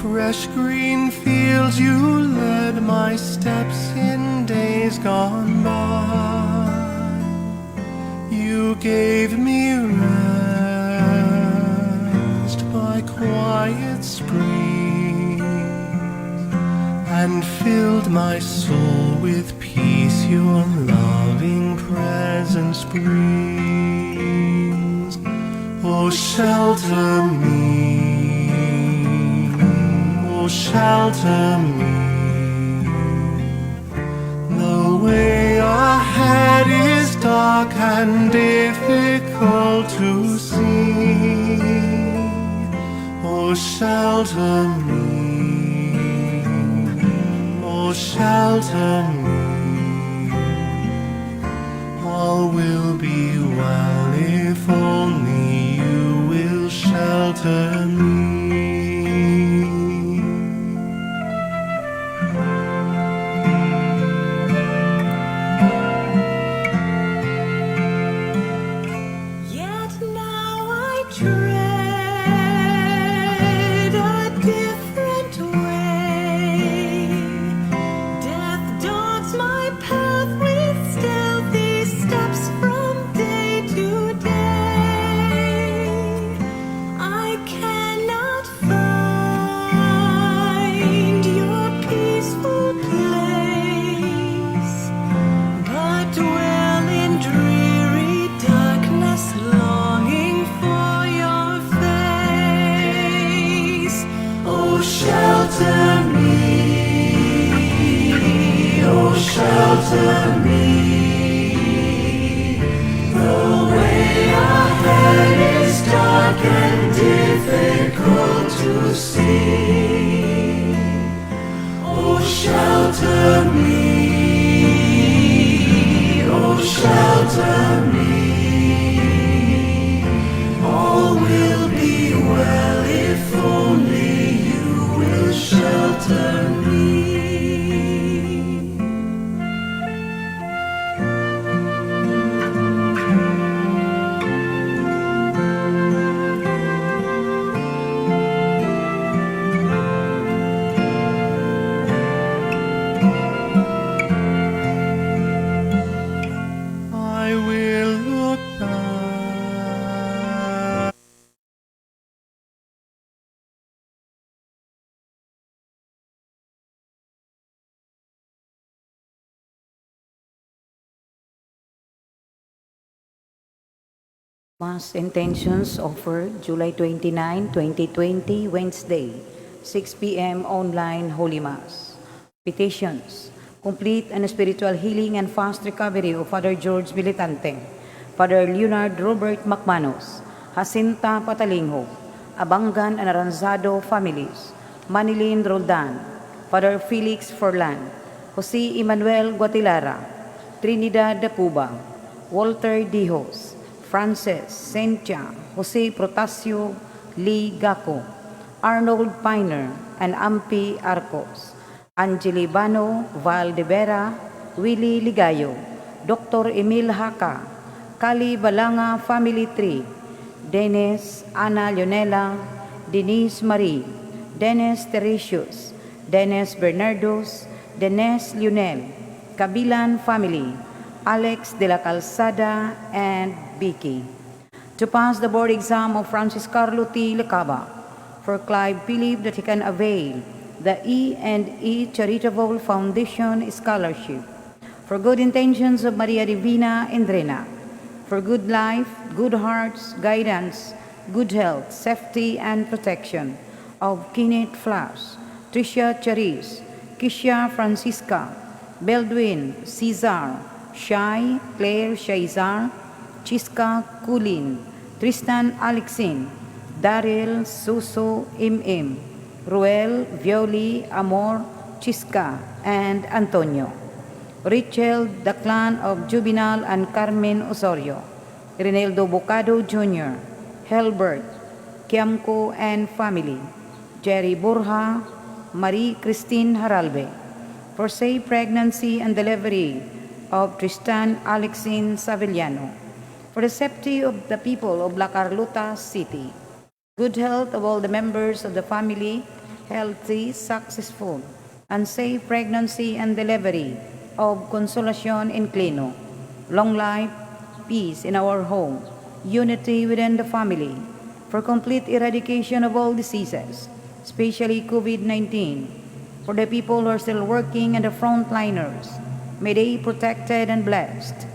Fresh green fields you led my steps in days gone by. You gave me rest by quiet streams and filled my soul with peace your loving presence brings. Oh, shelter me, oh, shelter me. The way ahead is dark and difficult to see. Oh, shelter me, oh, shelter me. All will be well if only you will shelter me. Yet now I tread a different way. Death dogs my path with stealthy steps from day to day. I cannot find your peaceful place, but dwell in dreary darkness, longing for your face. Oh, shelter me, oh, shelter me. The way ahead is dark and difficult to see. Oh, shelter me, oh, shelter me. All will be well if only you will shelter me. I will look back. Mass intentions offered July 29, 2020, Wednesday, 6 p.m. online Holy Mass. Petitions: complete and spiritual healing and fast recovery of Father George Militante, Father Leonard Robert McManus, Jacinta Patalingho, Abangan and Aranzado families, Manilin Roldan, Father Felix Forlan, Jose Emmanuel Guatilara, Trinidad de Cuba, Walter Dijos, Frances, Cynthia, Jose Protasio Lee Gaco, Arnold Piner, and Ampi Arcos, Angeli Bano, Val de Vera, Willie Ligayo, Dr. Emil Haka, Kali Balanga Family Tree, Dennis, Ana Leonela, Denise Marie, Dennis Teresius, Dennis Bernardos, Dennis Lionel, Kabilan Family, Alex de la Calzada, and Vicky. To pass the board exam of Francis Carlo T. Lecaba, for Clive believe that he can avail the E and E Charitable Foundation Scholarship, for good intentions of Maria Divina Endrena, for good life, good hearts, guidance, good health, safety, and protection of Kenneth Flash, Tricia Charis, Kisha Francisca, Beldwin, Cesar, Shai, Claire Shaizar, Chiska Kulin, Tristan Alexin, Daryl Suso MM, Ruel, Violi, Amor, Chiska, and Antonio. Rachel, the clan of Juvenal and Carmen Osorio, Rinaldo Bocado Jr., Helbert, Kiamco and family, Jerry Borja, Marie Christine Haralbe, for safe pregnancy and delivery of Tristan Alexin Savellano, for the safety of the people of La Carlota City, good health of all the members of the family, Healthy, successful, and safe pregnancy and delivery of Consolacion Inclino, long life, peace in our home, unity within the family, for complete eradication of all diseases, especially COVID-19, for the people who are still working and the frontliners, may they be protected and blessed,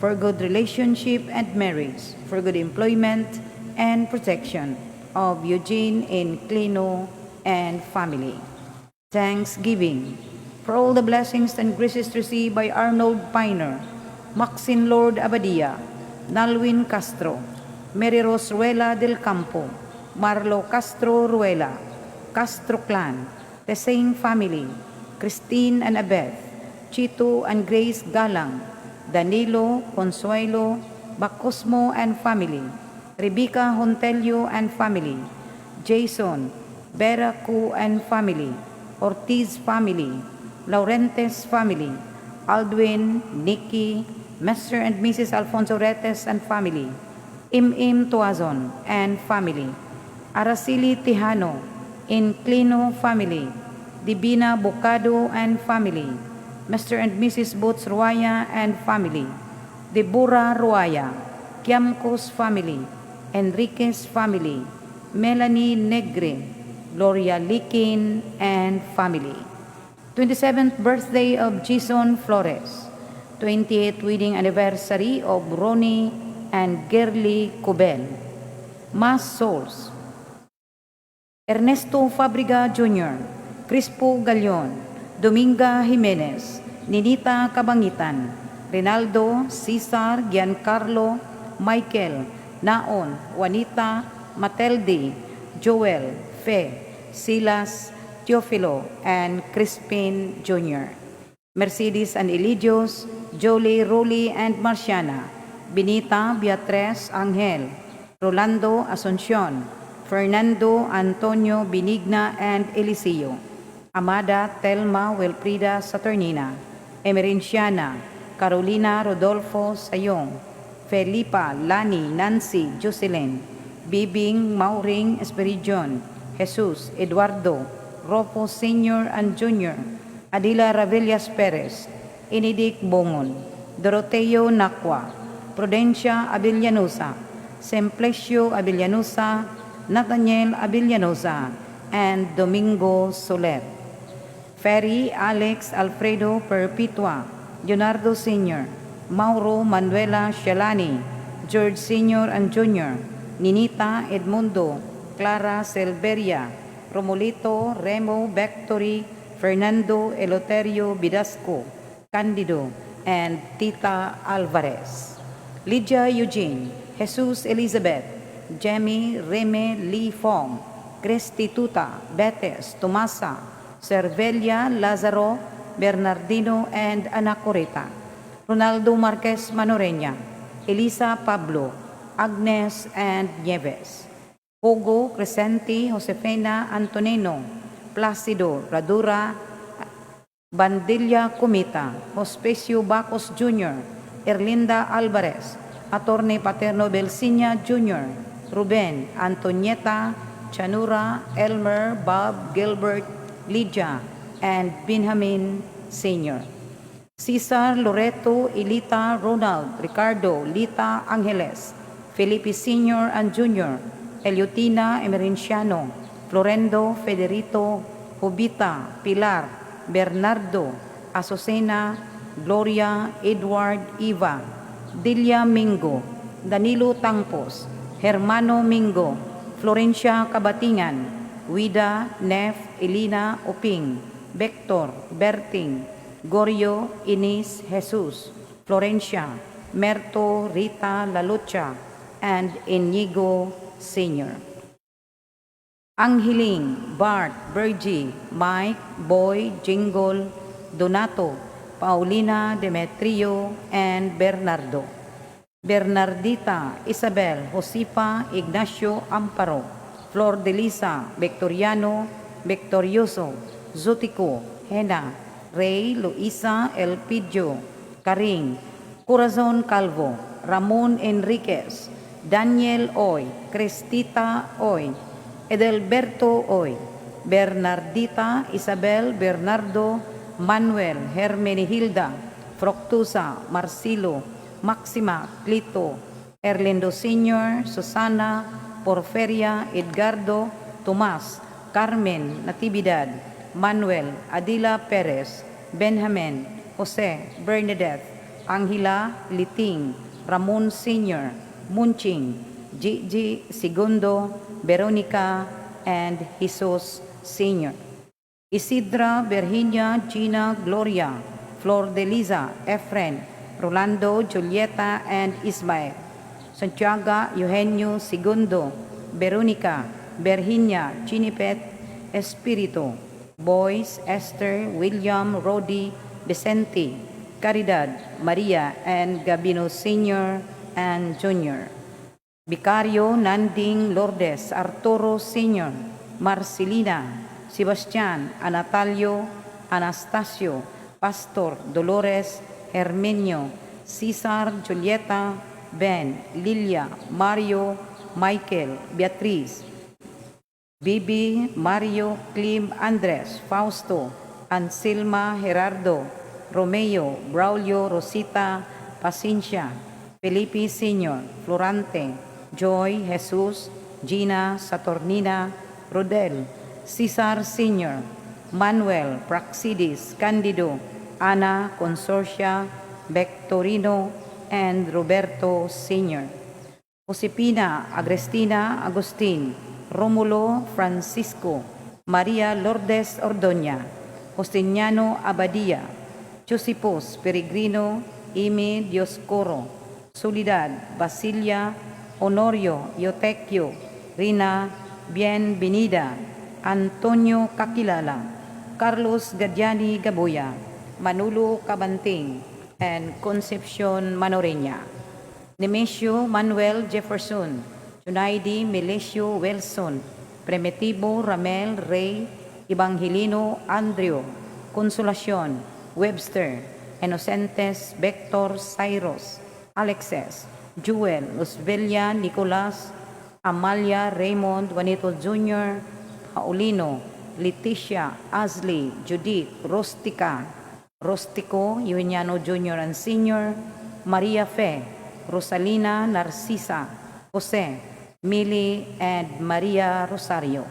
for good relationship and marriage, for good employment and protection of Eugene Inclino and family. Thanksgiving for all the blessings and graces received by Arnold Piner, Maxine Lord Abadia, Nalwin Castro, Mary Rose Ruela del Campo, Marlo Castro Ruela, Castro Clan, the same family, Christine and Abeth, Chito and Grace Galang, Danilo, Consuelo, Bacosmo and family, Rebecca Hontelio and family, Jason, Vera Cu and family, Ortiz family, Laurentes family, Aldwin, Nikki, Mr. and Mrs. Alfonso Retes and family, Im Tuazon and family, Araceli Tejano, Inclino family, Divina Bocado and family, Mr. and Mrs. Boots Ruaya and family, Deborah Ruaya, Kiamcos family, Enriquez family, Melanie Negre, Gloria Likin and family. 27th birthday of Jason Flores, 28th wedding anniversary of Ronnie and Girly Cubel. Mass Souls: Ernesto Fabriga Jr., Crispo Galion, Dominga Jimenez, Ninita Cabangitan, Rinaldo, Cesar, Giancarlo, Michael, Naon, Juanita, Matilde, Joel, Fe, Silas, Teofilo, and Crispin Jr. Mercedes and Elidios, Jolie, Rolly, and Marciana, Benita, Beatriz, Angel, Rolando, Asuncion, Fernando, Antonio, Benigna, and Eliseo, Amada, Telma, Wilfrida, Saturnina, Emerenciana, Carolina, Rodolfo, Sayong, Felipa, Lani, Nancy, Jocelyn, Bibing, Mauring, Esperidion, Jesus, Eduardo, Rofo Sr. and Jr., Adila Ravillas Perez, Inidik Bongon, Doroteo Nakwa, Prudencia Abellanosa, Simplicio Abellanosa, Nathaniel Abellanosa, and Domingo Soler. Ferry, Alex, Alfredo Perpetua, Leonardo Sr., Mauro Manuela Shalani, George Sr. and Jr., Ninita Edmundo, Clara Silveria, Romolito, Remo, Victory, Fernando Eloterio Bidasco, Candido, and Tita Alvarez. Lydia Eugene, Jesus Elizabeth, Jemmy Reme Lee Fong, Cristituta, Betes, Tomasa, Cervelia, Lazaro, Bernardino, and Anacoreta. Ronaldo Marquez Manoreña, Elisa Pablo, Agnes, and Nieves. Hugo, Crescenti, Josefina Antonino, Placido, Radura, Bandilla Comita, Hospicio Bacos Jr., Erlinda Alvarez, Attorney Paterno Belsinia Jr., Ruben, Antonieta, Chanura, Elmer, Bob, Gilbert, Lydia, and Benjamin Sr. Cesar, Loreto, Elita, Ronald, Ricardo, Lita, Angeles, Felipe Sr. and Jr., Eliutina Emerenciano, Florendo, Federico, Jubita, Pilar, Bernardo, Azucena, Gloria, Edward, Eva, Delia Mingo, Danilo Tangpos, Hermano Mingo, Florencia Cabatingan, Wida, Nef, Elina, Oping, Vector, Berting, Gorio, Ines, Jesus, Florencia, Merto, Rita, Lalucha, and Inigo Sr. Angheling, Bart, Virgie, Mike, Boy, Jingle, Donato, Paulina, Demetrio, and Bernardo. Bernardita, Isabel, Josefa, Ignacio, Amparo, Flor de Lisa, Victoriano, Victorioso, Zutico, Hena, Ray, Luisa, Elpidio, Karing, Corazon Calvo, Ramon Enriquez, Daniel Oy, Cristita Oy, Edelberto Oy, Bernardita, Isabel, Bernardo, Manuel, Hermenegilda, Fructusa, Marcilo, Maxima, Clito, Erlindo Sr., Susana, Porferia, Edgardo, Tomas, Carmen, Natividad, Manuel, Adila Perez, Benjamin, Jose, Bernadette, Angela, Liting, Ramon Sr., Munching, Gigi Segundo, Veronica, and Jesus Sr. Isidra, Virginia, Gina, Gloria, Flor de Liza, Efren, Rolando, Julieta, and Ismael. Santiago, Eugenio, Segundo, Veronica, Virginia, Chinipet, Espiritu, Boys, Esther, William, Rodi, Vicente, Caridad, Maria, and Gabino Sr. and Jr. Vicario Nanding Lourdes Arturo Sr., Marcelina, Sebastian, Anatalio, Anastasio, Pastor, Dolores, Herminio, Cesar, Julieta, Ben, Lilia, Mario, Michael, Beatriz, Bibi, Mario, Klim, Andres, Fausto, Anselma, Gerardo, Romeo, Braulio, Rosita, Paciencia, Felipe Sr., Florante, Joy, Jesus, Gina, Saturnina, Rodel, Cesar Sr., Manuel, Praxidis, Candido, Ana, Consorcia, Victorino, and Roberto Sr. Josepina, Agrestina, Agustin, Romulo, Francisco, Maria Lourdes Ordoña, Justiniano Abadia, Josipos Peregrino, Ime Dioscoro, Soledad, Basilia, Honorio, Eutecchio, Rina, Bienvenida, Antonio Kakilala, Carlos Gadiani Gaboya, Manulo Cabanting, and Concepcion Manoreña. Nemesio Manuel Jefferson, Junaidi Melesio Wilson, Primitivo Ramel Rey, Evangelino Andrew, Consolacion, Webster, Inocentes Vector Cyrus, Alexes, Jewel, Luzbelia Nicolas, Amalia Raymond Juanito Jr., Paulino, Leticia, Asley, Judith, Rostica, Rostico, Eugeniano Jr. and Sr., Maria Fe, Rosalina Narcisa, Jose, Mili, and Maria Rosario.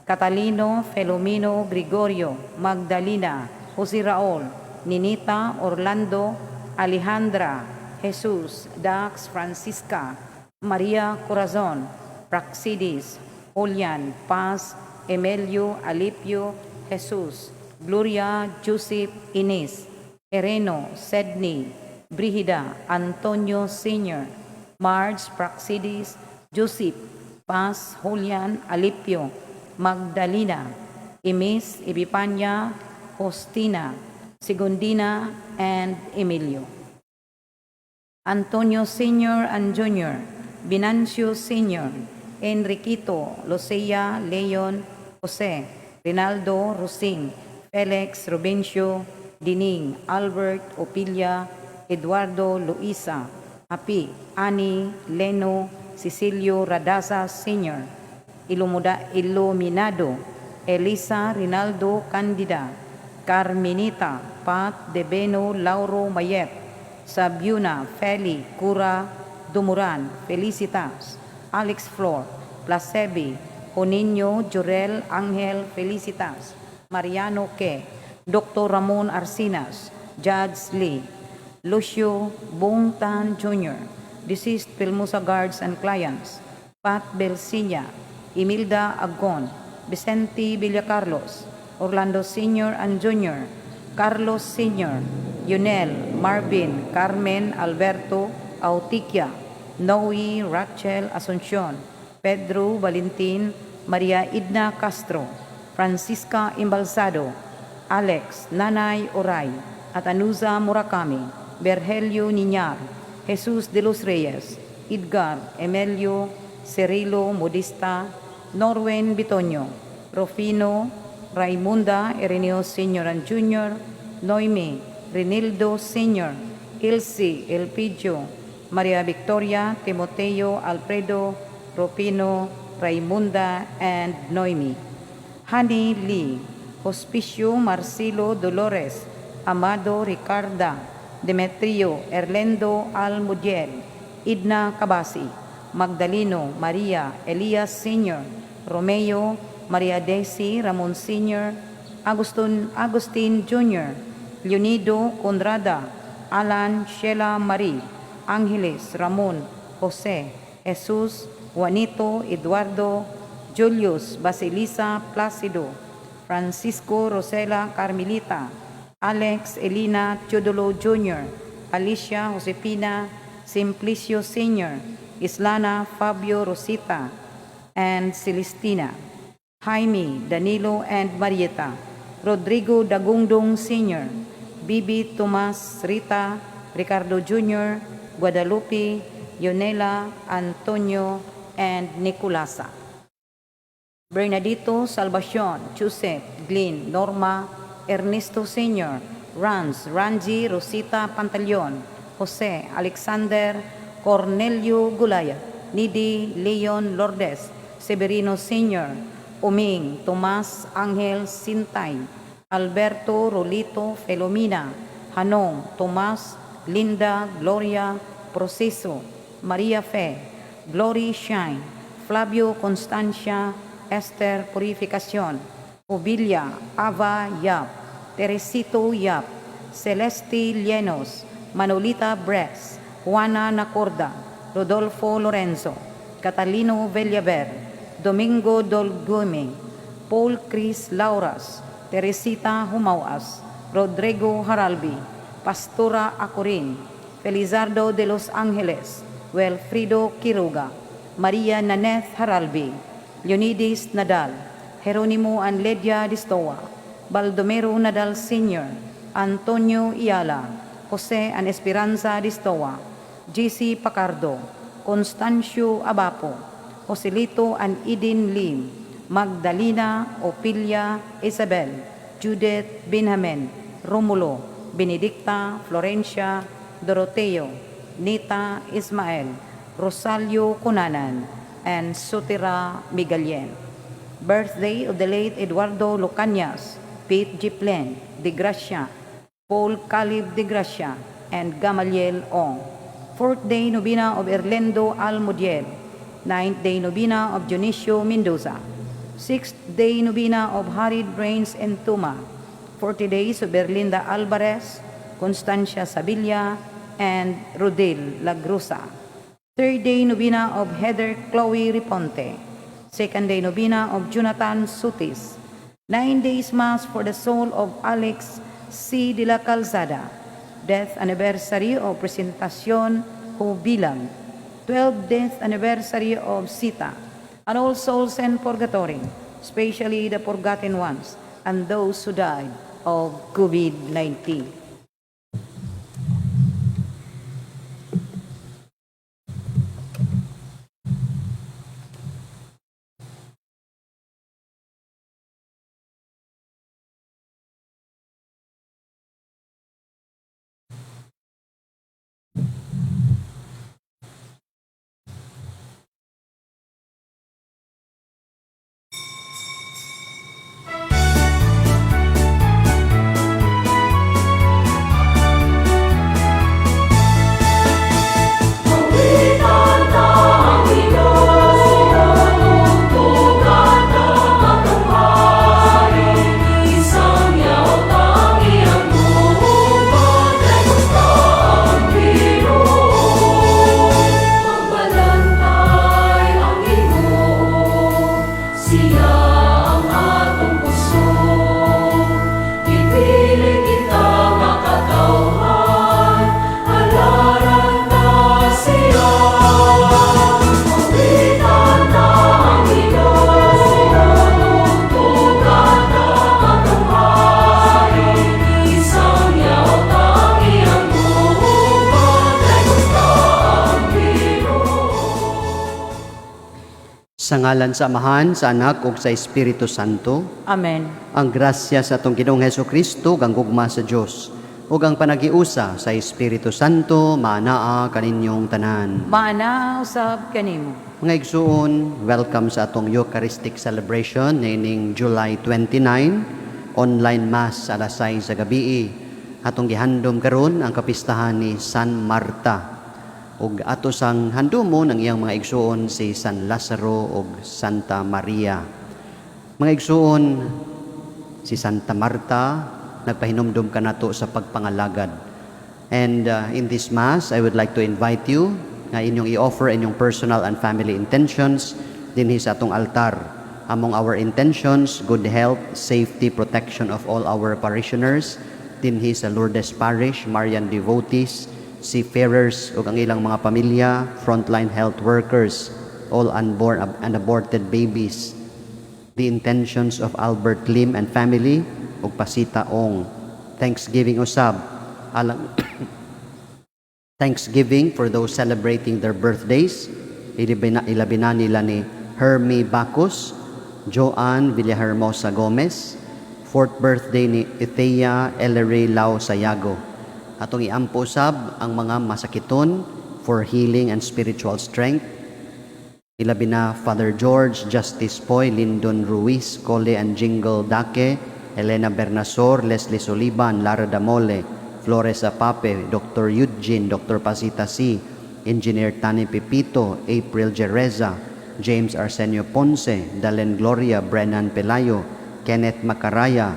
Catalino, Felomino, Gregorio, Magdalena, Jose Raul, Ninita, Orlando, Alejandra, Jesus, Dax, Francisca, Maria Corazon, Praxidis, Julian, Paz, Emilio, Alipio, Jesus, Gloria, Joseph, Ines, Ereno, Sedney, Brigida, Antonio Sr., Marge, Praxidis, Joseph, Paz, Julian, Alipio, Magdalena, Imis, Ibipanya, Faustina, Segundina, and Emilio. Antonio Sr. and Jr., Venancio Sr., Enriquito, Lucia, Leon, Jose, Rinaldo, Rosing, Felix, Rubencio, Dining, Albert, Opilia, Eduardo, Luisa, Api, Ani, Leno, Cecilio, Radaza Sr., Iluminado, Elisa, Rinaldo, Candida, Carmenita, Pat, Debeno, Lauro, Mayet, Sabiuna, Feli, Cura, Dumuran, Felicitas, Alex Flor, Placebi, Juninho, Jurel, Angel, Felicitas, Mariano Ke, Dr. Ramon Arsinas, Judge Lee, Lucio Bongtan Jr., deceased Pilmusa guards and clients, Pat Belsinya, Imelda Agon, Vicente Villacarlos, Orlando Sr. and Jr., Carlos Sr., Yunel, Marvin, Carmen, Alberto, Autiquia, Noe, Rachel, Asuncion, Pedro, Valentin, Maria Idna Castro, Francisca Embalsado, Alex, Nanay Oray, Atanuza Murakami, Berhelio Niñar, Jesus de los Reyes, Edgar, Emilio, Cirilo Modista, Norwen Bitonio, Rufino, Raimunda, Ireneo Sr. and Jr., Noemi, Renildo Sr., Ilse, Elpidio, Maria Victoria, Timoteo, Alfredo, Rufino, Raimunda, and Noemi. Honey Lee, Hospicio Marcelo Dolores, Amado Ricarda, Demetrio Erlendo Almudiel, Idna Cabasi, Magdaleno Maria Elias Sr., Romeo Maria Desi Ramon Sr., Agustin Jr., Leonido Conrada, Alan Sheila Marie, Angeles Ramon Jose, Jesus Juanito Eduardo, Julius Basilisa Placido, Francisco Rosela Carmelita, Alex Elena Teodolo Jr., Alicia Josefina Simplicio Sr., Islana Fabio Rosita, and Celestina, Jaime, Danilo, and Marieta, Rodrigo Dagundong Sr., Bibi Tomas Rita, Ricardo Jr., Guadalupe, Yonela, Antonio, and Nicolasa. Bernadito Salvacion, Joseph, Glyn, Norma, Ernesto Sr., Rans, Ranji, Rosita Pantaleon, Jose, Alexander, Cornelio Gulaya, Nidi, Leon Lourdes, Severino Sr., Uming, Tomas Angel Sintay, Alberto Rolito Felomina, Hanong, Tomas, Linda, Gloria, Proceso, Maria Fe, Glory Shine, Flavio Constancia, Esther Purificacion, Obilia, Ava Yap, Teresito Yap, Celeste Llenos, Manolita Bres, Juana Nacorda, Rodolfo Lorenzo, Catalino Villaver, Domingo Dolgume, Paul Chris Lauras, Teresita Humawas, Rodrigo Haralbi, Pastora Acorin, Felizardo de los Angeles, Wilfrido Quiroga, Maria Naneth Haralbi, Leonides Nadal, Jeronimo and Lydia Distoa, Baldomero Nadal Sr., Antonio Iala, Jose and Esperanza Distoa, GC Pacardo, Constancio Abapo, Joselito and Eden Lim, Magdalena Opilia Isabel, Judith Benjamin, Romulo, Benedicta Florencia Doroteo, Nita Ismael, Rosalio Cunanan, and Sutira Migalien. Birthday of the late Eduardo Lucañas, Pete Giplen, De Gracia, Paul Calib De Gracia, and Gamaliel Ong. Fourth day novena of Erlendo Almudiel. Ninth day novena of Dionisio Mendoza. Sixth day novena of Harid Rains and Tuma. 40 days of Berlinda Alvarez, Constancia Sabilla, and Rodel Lagrosa. Third day novena of Heather Chloe Riponte. Second day novena of Jonathan Sutis. 9 days mass for the soul of Alex C. de la Calzada. Death anniversary of Presentacion Hubilang. 12th death anniversary of Sita. And all souls in purgatory, especially the forgotten ones and those who died of COVID-19. Awitan ta ang Ginoo, tugad ang atong hari, Isangyaw ta ang iyang gugma, kay gusto ang Ginoo. Magbalantay ang Ginoo, siya ang atong kusog. Gibilin kita nga katawhan, halaran ta siya. Awitan ta ang Ginoo, tugad ang atong hari, Isangyaw ta ang iyang gugma, kay gusto ang Ginoo. Sa ngalan sa Amahan, sa Anak ug sa Espiritu Santo, Amen. Ang grasya sa atong Ginoong Hesus Kristo, ang gugma sa Dios, Ug ang panagiusa sa Espiritu Santo maanaa kaninyong tanan. Maanaa usab kanimo. Mga igsuon, welcome sa atong Eucharistic celebration niining July 29, online mass alas 6 sa gabi. Atong gihandom karon ang kapistahan ni San Marta. Ug ato sang handumo ng iyang mga igsuon si San Lazaro ug Santa Maria. Mga igsuon, si Santa Marta nagpahinumdum kanato sa pagpangalagad. And in this mass, I would like to invite you nga inyong i-offer inyong personal and family intentions dinhi sa atong altar. Among our intentions, good health, safety, protection of all our parishioners dinhi sa Lourdes Parish, Marian devotees, seafarers ug ang ilang mga pamilya, frontline health workers, all unborn and aborted babies, the intentions of Albert Lim and family ug Pasita Ong. Thanksgiving usab alang Thanksgiving for those celebrating their birthdays. Ilabi na nila ni Hermie Bacos, Joanne Villahermosa Gomez, fourth birthday ni Ethea Ellery Lau Sayago. Atong iampo usab ang mga masakiton for healing and spiritual strength. Ilabi na Father George, Justice Poy, Lyndon Ruiz, Cole and Jingle Dake, Elena Bernasor, Leslie Soliban, Lara Damole, Flores Apape, Dr. Eugene, Dr. Pasita C, Engineer Tani Pepito, April Jereza, James Arsenio Ponce, Dalen Gloria, Brennan Pelayo, Kenneth Macaraya,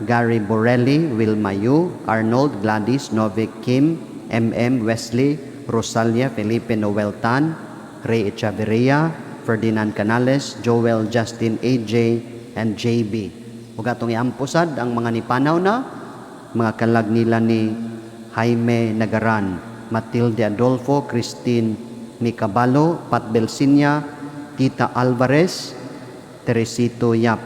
Gary Borelli, Wilma Yu, Arnold, Gladys, Novik Kim, MM Wesley, Rosalia, Felipe Noel Tan, Ray Echavarria, Ferdinand Canales, Joel, Justin, AJ, and JB. Ug atong iampo sad ang mga nipanaw na, mga kalag nila ni Jaime Nagaran, Matilde Adolfo, Christine Nicabalo, Pat Belsinia, Tita Alvarez, Teresito Yap,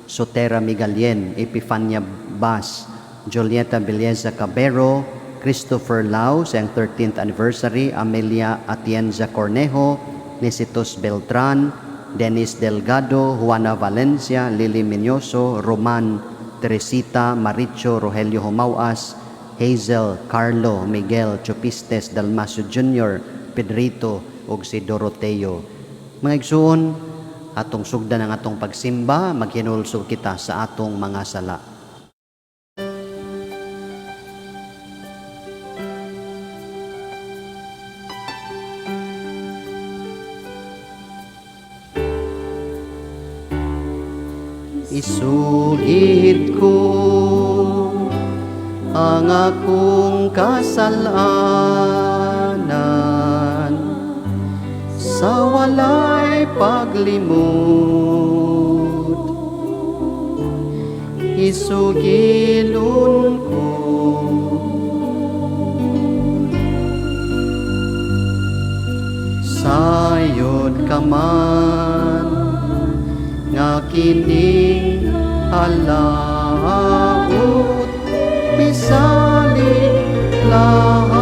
Sotera Migalien, Epifania Bas, Julieta Belleza Cabero, Christopher Lau sa iyang 13th anniversary, Amelia Atienza Cornejo, Nisitos Beltran, Dennis Delgado, Juana Valencia, Lily Miñoso, Roman Teresita, Maricho, Rogelio Humauas, Hazel, Carlo, Miguel, Chopistes, Dalmasio Jr., Pedrito, ug si Doroteo. Mga igsuon, atong sugdan ang atong pagsimba, maghinulsol kita sa atong mga sala. Isugid ko ang akong kasalanan sa walay paglimot. Isugilon ko sayod ka man nga kining halaot bisalig lamang.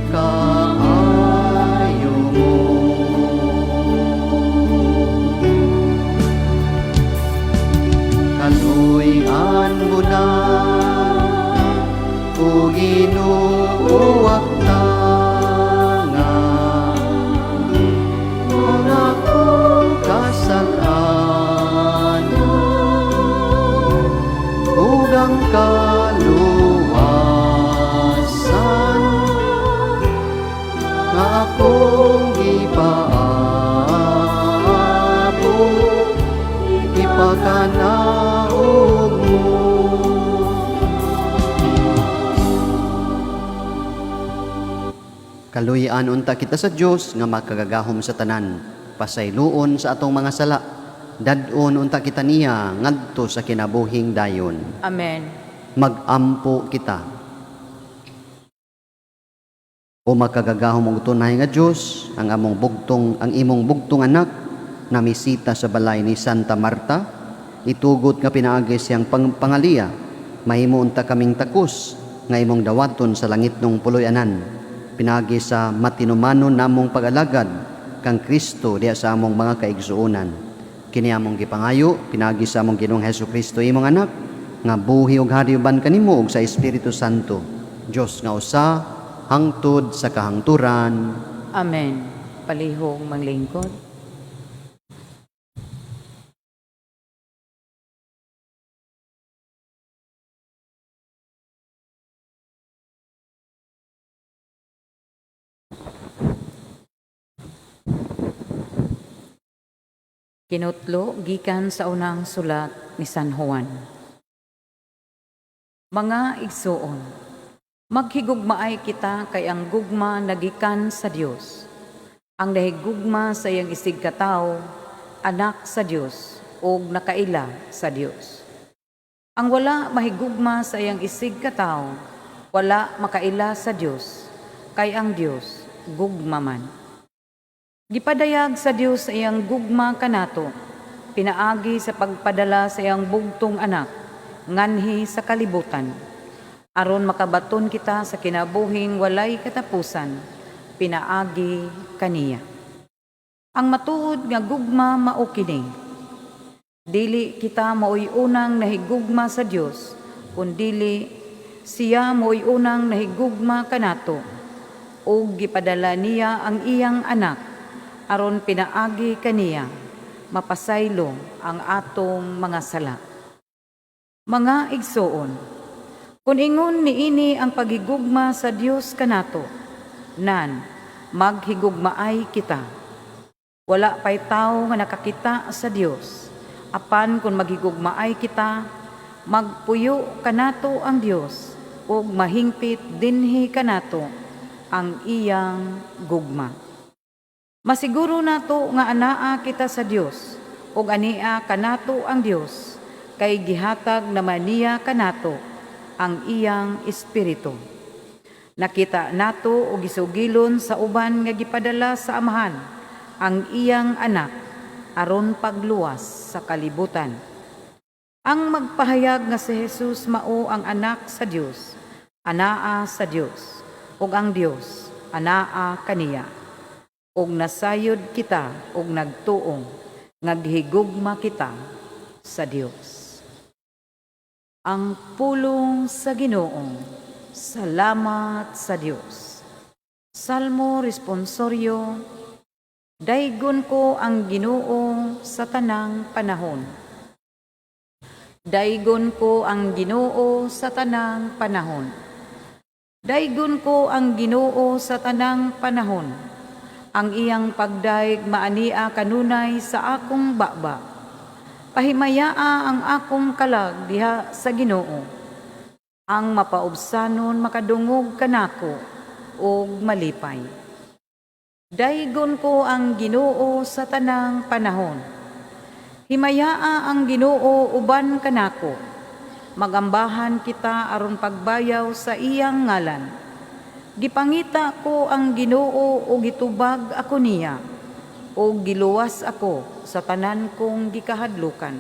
Kaayo mo. Kaluy-an mo na o Ginoo nga ang akong kasal-an ug ang kaluwasan nga akong gipaabot ipakanaog mo. Kaluy-an unta kita sa Dios nga makagagahom sa tanan, pasayloon sa atong mga sala, dad-on unta kita niya ngadto sa kinabuhing dayon. Amen. Mag-ampo kita. O makagagahom og tunay nga Dios, ang imong bugtong anak namisita sa balay ni Santa Marta, itugot nga pinaagi siyang pangaliya, mahimo unta kaming takos nga imong dawaton sa langitnong puloy-anan. Pinaagi sa matinumanon namong pag-alagad kang Kristo diha sa among mga kaigsuonan. Kini among gipangayo pinaagi sa among Ginoong Hesukristo, imong anak, nga buhi ug hari uban kanimo ug sa Espiritu Santo, Dios nga usa hangtod sa kahangturan. Amen. Palihog manglingkod. Kinutlo gikan sa unang sulat ni San Juan. Mga igsuon, maghigugmaay kita kay ang gugma nagikan sa Dios. Ang nahigugma sa iyang isig katawo, anak sa Dios ug nakaila sa Dios. Ang wala mahigugma sa iyang isig katawo, wala makaila sa Dios, kay ang Dios gugma man. Gipadayag sa Dios sa iyang gugma kanato, pinaagi sa pagpadala sa iyang bugtong anak, nganhi sa kalibutan, aron makabaton kita sa kinabuhing walay katapusan, pinaagi kaniya. Ang matuod nga gugma mao kini. Dili kita maoy unang nahigugma sa Dios, kundili siya maoy unang nahigugma kanato, ug gipadala niya ang iyang anak aron pinaagi kaniya mapasaylo ang atong mga sala. Mga igsoon, kun ingon niini ang paghigugma sa Dios kanato, nan maghigugmaay kita. Wala pay tawo nga nakakita sa Dios, apan kun maghigugmaay kita, magpuyo kanato ang Dios ug mahingpit dinhi kanato ang iyang gugma. Masiguro nato nga anaa kita sa Dios ug ania kanato ang Dios, kay gihatag naman niya kanato ang iyang espiritu. Nakita nato og gisugilon sa uban nga gipadala sa Amahan ang iyang anak aron pagluwas sa kalibutan. Ang magpahayag nga si Jesus mao ang anak sa Dios, anaa sa Dios, ug ang Dios anaa kaniya. Ug nasayod kita ug nagtuong nga gihigugma kita sa Dios. Ang pulong sa Ginoo. Salamat sa Dios. Salmo responsorio. Daygon ko ang Ginoo sa tanang panahon. Daygon ko ang Ginoo sa tanang panahon. Daygon ko ang Ginoo sa tanang panahon. Ang iyang pagdayeg maania kanunay sa akong baba. Pahimayaa ang akong kalag diha sa Ginoo. Ang mapaubsanon makadungog kanako ug malipay. Daygon ko ang Ginoo sa tanang panahon. Himayaa ang Ginoo uban kanako. Magambahan kita aron pagbayaw sa iyang ngalan. Gipangita ko ang Ginoo ug gitubag ako niya, ug giluwas ako sa tanan kong gikahadlukan.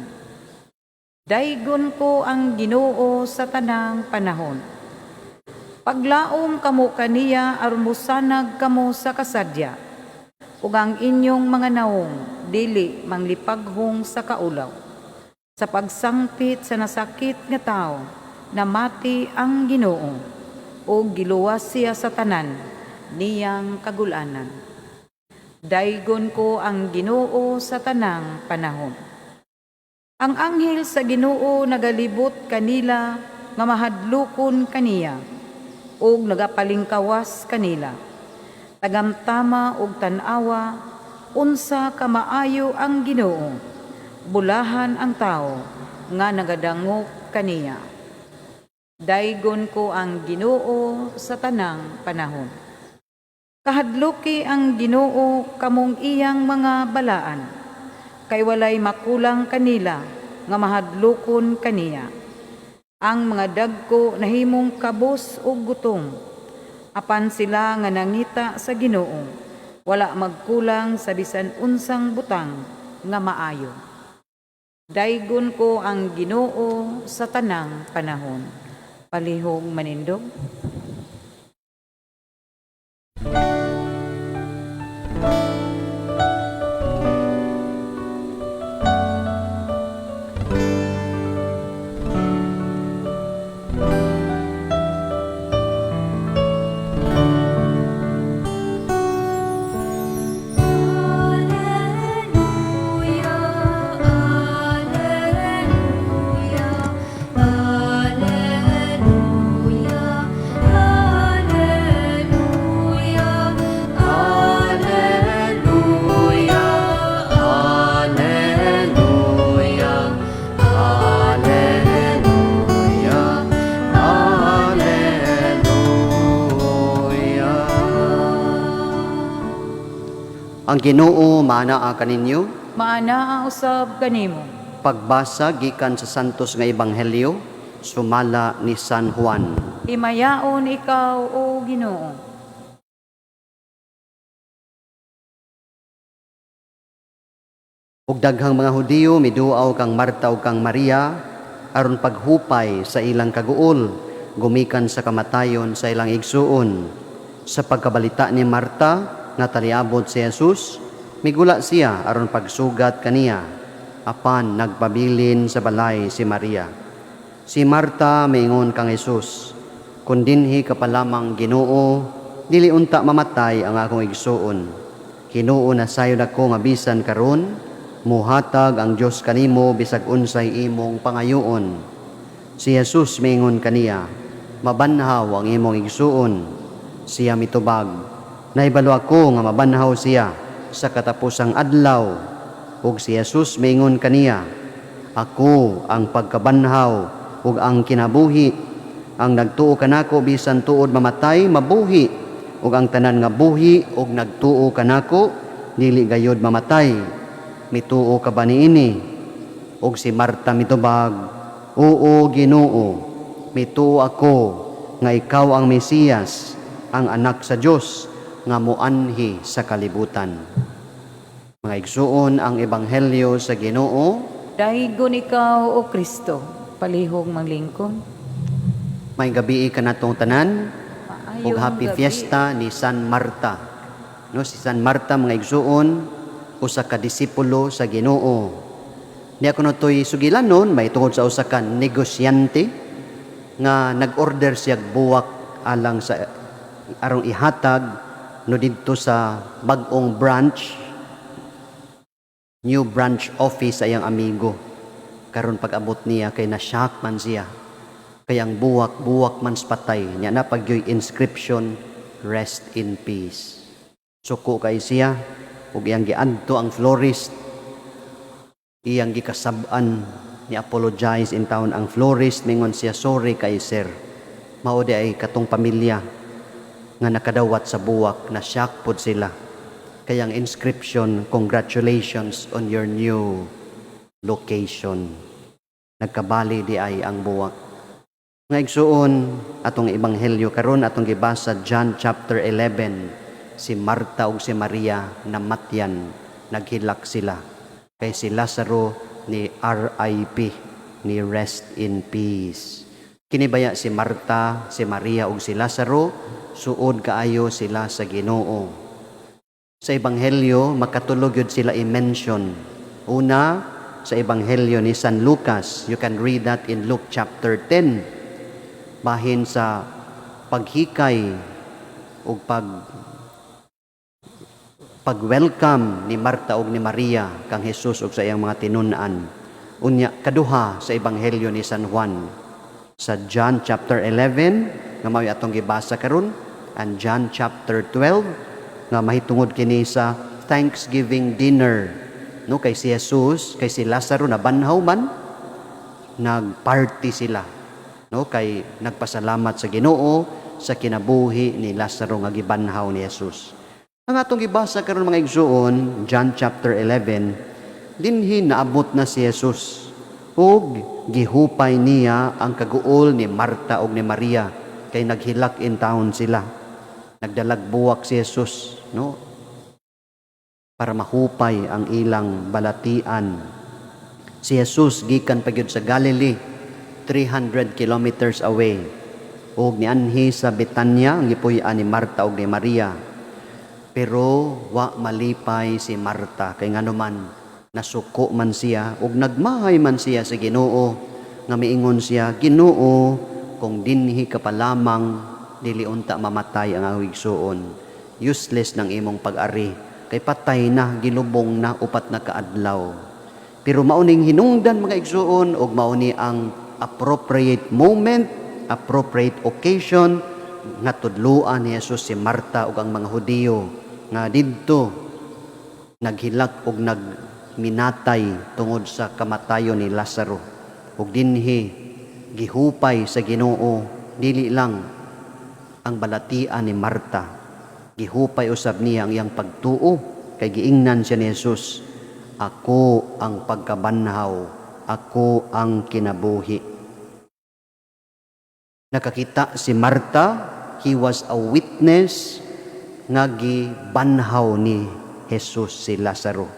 Daygon ko ang Ginoo sa tanang panahon. Paglaom kamo kaniya aron mosanag kamo sa kasadya, ug ang inyong mga nawong dili manglipaghong sa kaulaw. Sa pagsangpit sa nasakit nga tawo, namati ang Ginoo, ug giluwas siya sa tanan niyang kagulanan. Daygon ko ang Ginoo sa tanang panahon. Ang anghel sa Ginoo nagalibot kanila nga mahadlokon kaniya, ug nagapalingkawas kanila. Tagamtama ug tan-awa unsa ka maayo ang Ginoo, bulahan ang tawo nga nagadangop kaniya. Daygon ko ang Ginoo sa tanang panahon. Kahadluki ang Ginoo kamong iyang mga balaan, kay walay makulang kanila nga mahadlokon kaniya. Ang mga dagko nahimong kabos ug gutom, apan sila nga nangita sa Ginoo, wala magkulang sa bisan unsang butang nga maayo. Daygon ko ang Ginoo sa tanang panahon. Palihog manindog. Ang Ginoo maanaa kaninyo. Maanaa usab kanimo. Pagbasa gikan sa Santos nga Ebanghelyo sumala ni San Juan. Himayaon ikaw, O Ginoo. Ug daghang mga Hudiyo miduaw kang Marta ug kang Maria aron paghupay sa ilang kaguol gumikan sa kamatayon sa ilang igsuon. Sa pagkabalita ni Marta nga taliabot si Jesus, migula siya aron pagsugat kaniya, apan nagpabilin sa balay si Maria. Si Marta miingon kang Jesus, "Kun dinhi ka pa lamang, Ginoo, dili unta mamatay ang akong igsuon. Hinuon na sayon ako nga bisan karon muhatag ang Dios kanimo bisag unsay imong pangayoon." Si Jesus miingon kaniya, "Mabanhaw ang imong igsuon." Siya mitubag, "Nahibalo ako nga mabanhaw siya sa katapusang adlaw." Ug si Jesus miingon kaniya, "Ako ang pagkabanhaw ug ang kinabuhi. Ang nagtuo kanako bisan tuod mamatay, mabuhi, ug ang tanan nga buhi ug nagtuo kanako dili gayod mamatay. Mituo ka ba niini?" Ug si Marta mitubag, "Oo, Ginoo, mituo ako nga ikaw ang Mesiyas, ang anak sa Dios nga moanhi sa kalibutan." Mga igsuon, ang ebanghelyo sa Ginoo. Daygon ikaw, O Kristo. Palihog maglingkod. May gabi kanatong tanan ug Maayong happy gabi. Fiesta ni San Marta. No, si San Marta, mga igsuoon, usa ka disipulo sa Ginoo. Niya kuno to'y sugilanon may tungod sa usa ka negosyante nga nag-order siya buwak alang sa arong ihatag no didto sa bag-ong branch, new branch office sa iyang amigo. Karon pag-abot niya kay na-shock man siya. Kay ang buwak, buwak man sa patay. Nya na pagyoy inscription, "Rest in peace." Suko kay siya ug iyang giadto ang florist. Iyang gikasab-an, ni apologize in town ang florist, mingon siya, "Sorry kay sir." Mao di ay katong pamilya nga nakadawat sa buwak, na shock pod sila. Kaya ang inscription, "Congratulations on your new location." Nagkabali di ay ang buwak. Mga igsuon, atong ebanghelyo karon, atong gibasa John chapter 11, si Marta ug si Maria namatyan, naghilak sila. Kay si Lazaro ni RIP, ni rest in peace. Kini baya si Marta, si Maria ug si Lazaro, suod kaayo sila sa Ginoo. Sa ebanghelyo makatulog yun sila i-mention. Una, sa ebanghelyo ni San Lucas, you can read that in Luke chapter 10. Bahin sa paghikay ug pag-welcome ni Marta ug ni Maria kang Jesus ug sa iyang mga tinun-an. Unya kaduha, sa ebanghelyo ni San Juan. Sa John chapter 11 nga mao'y atong gibasa karon and John chapter 12 nga mahitungod kini sa Thanksgiving dinner. No, kay si Jesus, kay si Lazaro nabanhaw man, nagparty sila. No, kay nagpasalamat sa Ginoo sa kinabuhi ni Lazaro nga gibanhaw ni Jesus. Ang atong gibasa karon, mga igsuon, John chapter 11, dinhi naabot na si Jesus ug gihupay niya ang kaguol ni Marta ug ni Maria kay naghilak in town sila. Nagdalag buwak si Jesus, no? Para mahupay ang ilang balatian. Si Jesus gikan pa gyud sa Galilee, 300 kilometers away. Ug nianhi sa Betania ang gipuy-an ni Marta ug ni Maria. Pero wa malipay si Marta kay nganuman nasuko man siya ug nagmahay man siya sa Ginoo nga miingon siya, "Ginoo, kung dinhi ka pa lamang, dili unta mamatay ang akong igsuon. Useless ng imong pag-ari kay patay na, gilubong na 4 na kaadlaw." Pero mao ning hinungdan, mga igsuon, ug mao ni ang appropriate moment, appropriate occasion nga tudloan ni Jesus si Marta ug ang mga Hudiyo nga didto naghilak ug nagminatay tungod sa kamatayon ni Lazaro. Ug dinhi gihupay sa Ginoo dili lang ang balatian ni Marta, gihupay usab niya ang iyang pagtuo. Kay giingnan siya ni Jesus, "Ako ang pagkabanhaw, ako ang kinabuhi." Nakakita si Marta, he was a witness nga gibanhaw ni Jesus si Lazaro.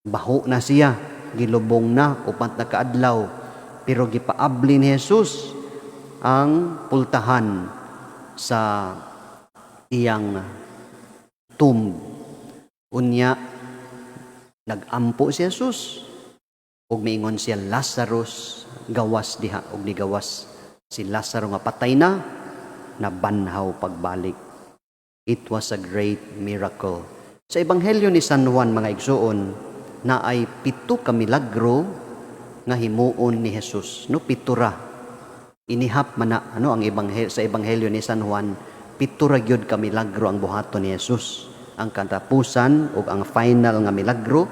Baho na siya, gilubong na upat na kaadlaw, pero gipaabli ni Jesus ang pultahan sa iyang tomb. Unya nagampo si Jesus ug miingon siya, "Lazarus, gawas diha," ug nigawas si Lazaro nga patay na, nabanhaw pagbalik. It was a great miracle. Sa Ebanghelyo ni San Juan, mga igsuon, naay pito ka milagro nga himuon ni Jesus. No, pito ra. Inihap man na ano ang ebanghelyo. Sa Ebanghelyo ni San Juan, pito ra gyud ka milagro ang buhaton ni Jesus. Ang katapusan ug ang final nga milagro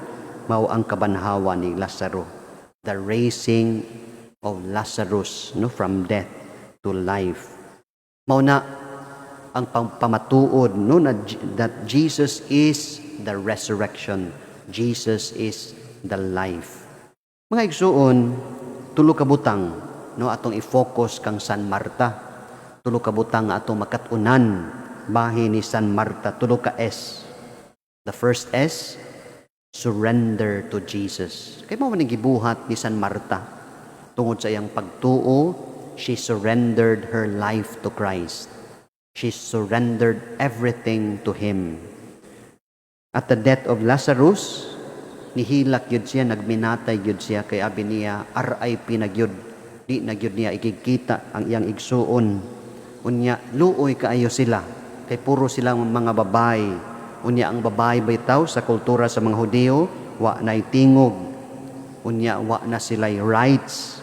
mao ang kabanhawa ni Lazaro. The raising of Lazarus, no, from death to life. Mao na ang pamatuod, no, na that Jesus is the resurrection. Jesus is the life. Mga igsuon, tulo ka butang, no, atong i-focus kang San Marta. Tulo ka butang nga atong makat-unan bahin ni San Marta, tulo ka S. The first S, surrender to Jesus. Kay mao man gibuhat ni San Marta. Tungod sa iyang pagtuo, she surrendered her life to Christ. She surrendered everything to Him. At the death of Lazarus, nihilak gyud siya, nagminatay gyud siya kay abi niya, RIP na gyud. Di na gyud niya ikikita ang iyang igsuon. Unya, luoy kaayo sila kay puro silang mga babae. Unya ang babae bitaw sa kultura sa mga Hudiyo, wa na'y tingog. Unya wa na sila'y rights.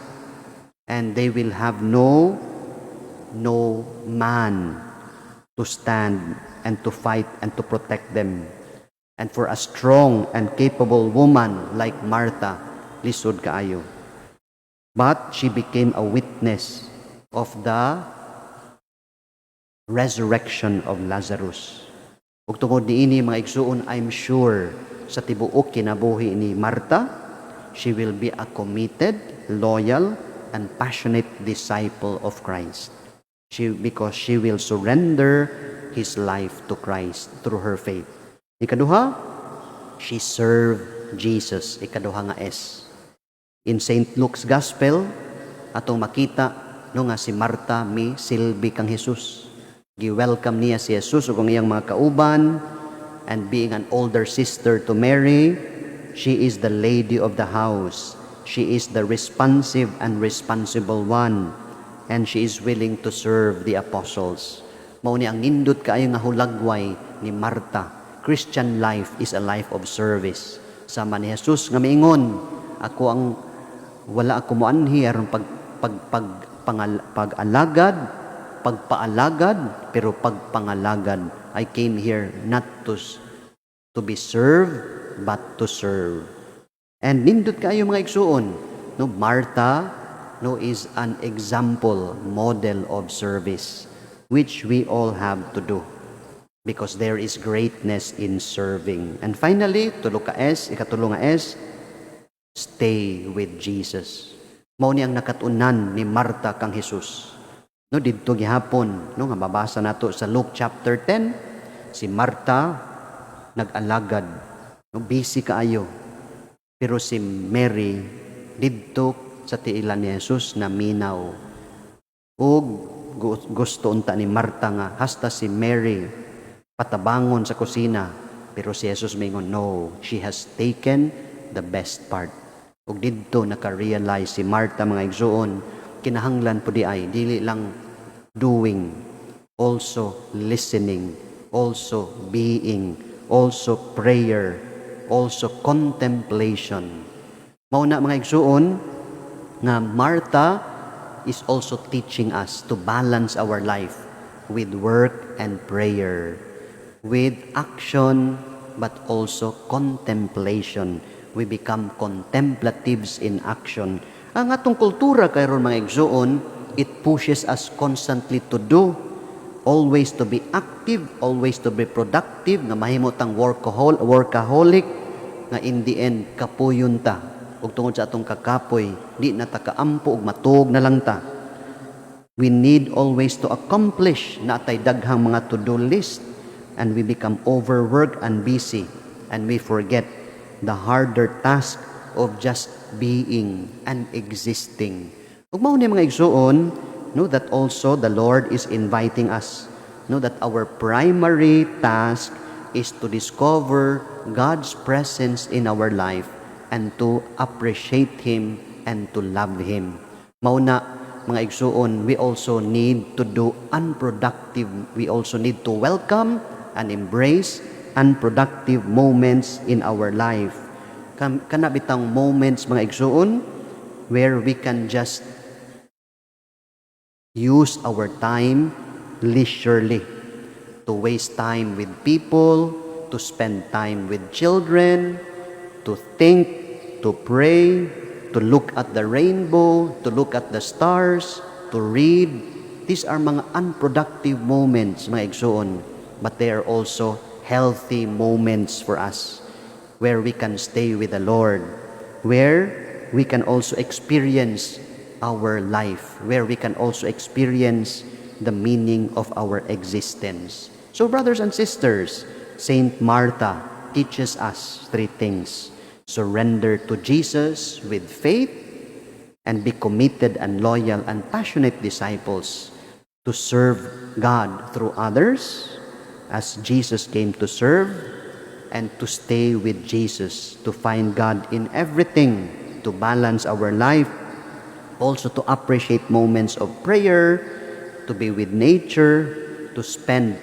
And they will have no man to stand and to fight and to protect them. And for a strong and capable woman like Martha, lisod kaayo. But she became a witness of the resurrection of Lazarus. Ug tungod niini, mga igsuon, I'm sure sa tibuok kinabuhi ni Martha, she will be a committed, loyal, and passionate disciple of Christ. Because she will surrender his life to Christ through her faith. Ikaduha, she served Jesus. Ikaduha nga S. In St. Luke's Gospel, atong makita, no, nga si Marta mi silbi kang Jesus. Gi-welcome niya si Jesus ug ang iyang mga kauban, and being an older sister to Mary, she is the lady of the house. She is the responsive and responsible one, and she is willing to serve the apostles. Mao ni ang nindot kaayo nga hulagway ni Marta. Christian life is a life of service. Sama ni Jesus nga miingon, "Ako ang wala ako moanhi aron pag pag pag pangal, pag-alagad, pagpaalagad, pero pagpangalagad. I came here not to be served, but to serve." And nindot kaayo, mga igsuon, no, Martha, no, is an example, model of service, which we all have to do because there is greatness in serving. And finally, tulo ka S, ikatulo nga S, stay with Jesus. Mao ni ang nakatunan ni Marta kang Jesus. No, didto gihapon, no, nga mabasa nato sa Luke chapter 10, si Marta nag-alagad, no, busy kaayo. Pero si Mary didto sa tiilan ni Jesus naminaw. Ug gusto unta ni Marta nga hasta si Mary patabangon sa kusina, pero si Jesus mingon, "No, she has taken the best part." Ug didto naka-realize si Marta, mga igsuon, kinahanglan po diay dili lang doing, also listening, also being, also prayer, also contemplation. Mao na, mga igsuon, nga Martha is also teaching us to balance our life with work and prayer, with action but also contemplation. We become contemplatives in action. Ang atong kultura karon, mga igsuon, it pushes us constantly to do. Always to be active, always to be productive, nga mahimo tang workaholic, nga in the end, kapuyon ta. Ug tungod sa atong kakapoy, di na ta kaampo ug matuog na lang ta. We need always to accomplish, naa tay daghang mga to-do list, and we become overworked and busy, and we forget the harder task of just being and existing. Ug mao ni, mga igsuon, no, that also the Lord is inviting us, no, that our primary task is to discover God's presence in our life and to appreciate Him and to love Him. Mao na, mga igsuon, we also need to do unproductive, we also need to welcome and embrace unproductive moments in our life. Kana bitang moments, mga igsuon, where we can just use our time leisurely, to waste time with people, to spend time with children, to think, to pray, to look at the rainbow, to look at the stars, to read. These are mga unproductive moments, mga igsuon, but they are also healthy moments for us where we can stay with the Lord, where we can also experience our life, where we can also experience the meaning of our existence. So, brothers and sisters, Saint Martha teaches us three things. Surrender to Jesus with faith and be committed and loyal and passionate disciples to serve God through others as Jesus came to serve, and to stay with Jesus, to find God in everything, to balance our life, also to appreciate moments of prayer, to be with nature, to spend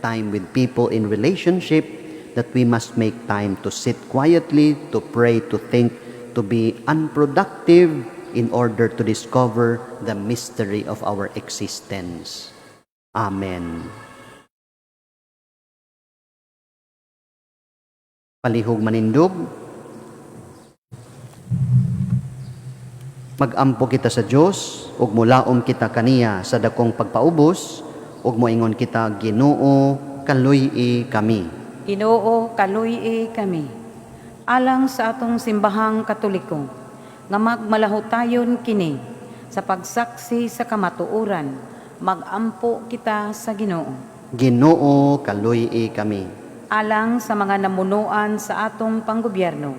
time with people in relationship, that we must make time to sit quietly, to pray, to think, to be unproductive in order to discover the mystery of our existence. Amen. Palihog manindog. Magampo kita sa Dios ug mulaom kita kaniya sa dakong pagpaubos ug moingon kita, Ginoo, kaluy-i kami. Ginoo, kaluy-i kami. Alang sa atong Simbahang Katoliko, nga magmalahutayon kini sa pagsaksi sa kamatuoran, magampo kita sa Ginoo. Ginoo, kaluy-i kami. Alang sa mga namunuan sa atong panggobyerno,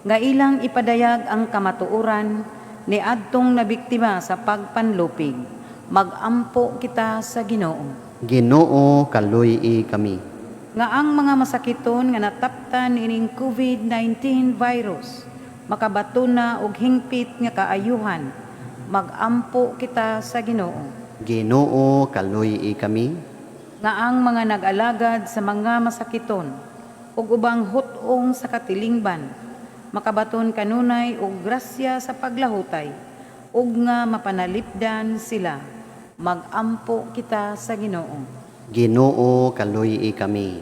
nga ilang ipadayag ang kamatuoran ni adtong nabiktima sa pagpanlupig, magampo kita sa Ginoo. Ginoo, kaluy-i kami. Nga ang mga masakiton nga nataptan ining COVID-19 virus makabaton na og hingpit nga kaayuhan, magampo kita sa Ginoo. Ginoo, kaluy-i kami. Nga ang mga nag-alagad sa mga masakiton ug ubang hut-ong sa katilingban makabaton kanunay og grasya sa paglahutay ug nga mapanalipdan sila, magampo kita sa Ginoo. Ginoo, kaluy-i kami.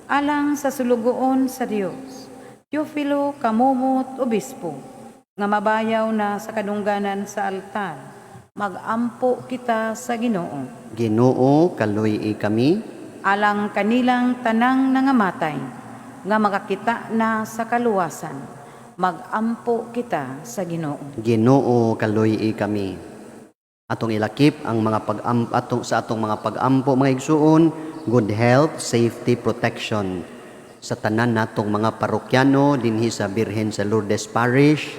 Alang sa sulugoon sa Dios, Teofilo Camomot, Obispo, nga mabayaw na sa kadungganan sa altar, magampo kita sa Ginoo. Ginoo, kaluy-i kami. Alang kanilang tanang nangamatay, nga makakita na sa kaluwasan, magampo kita sa Ginoo. Ginoo, kaluy-i kami. Atong ilakip ang mga pag-am, atong sa atong mga pag-ampo, mga igsuon, good health, safety, protection sa tanan natong mga parokyano dinhi sa Birhen sa Lourdes Parish,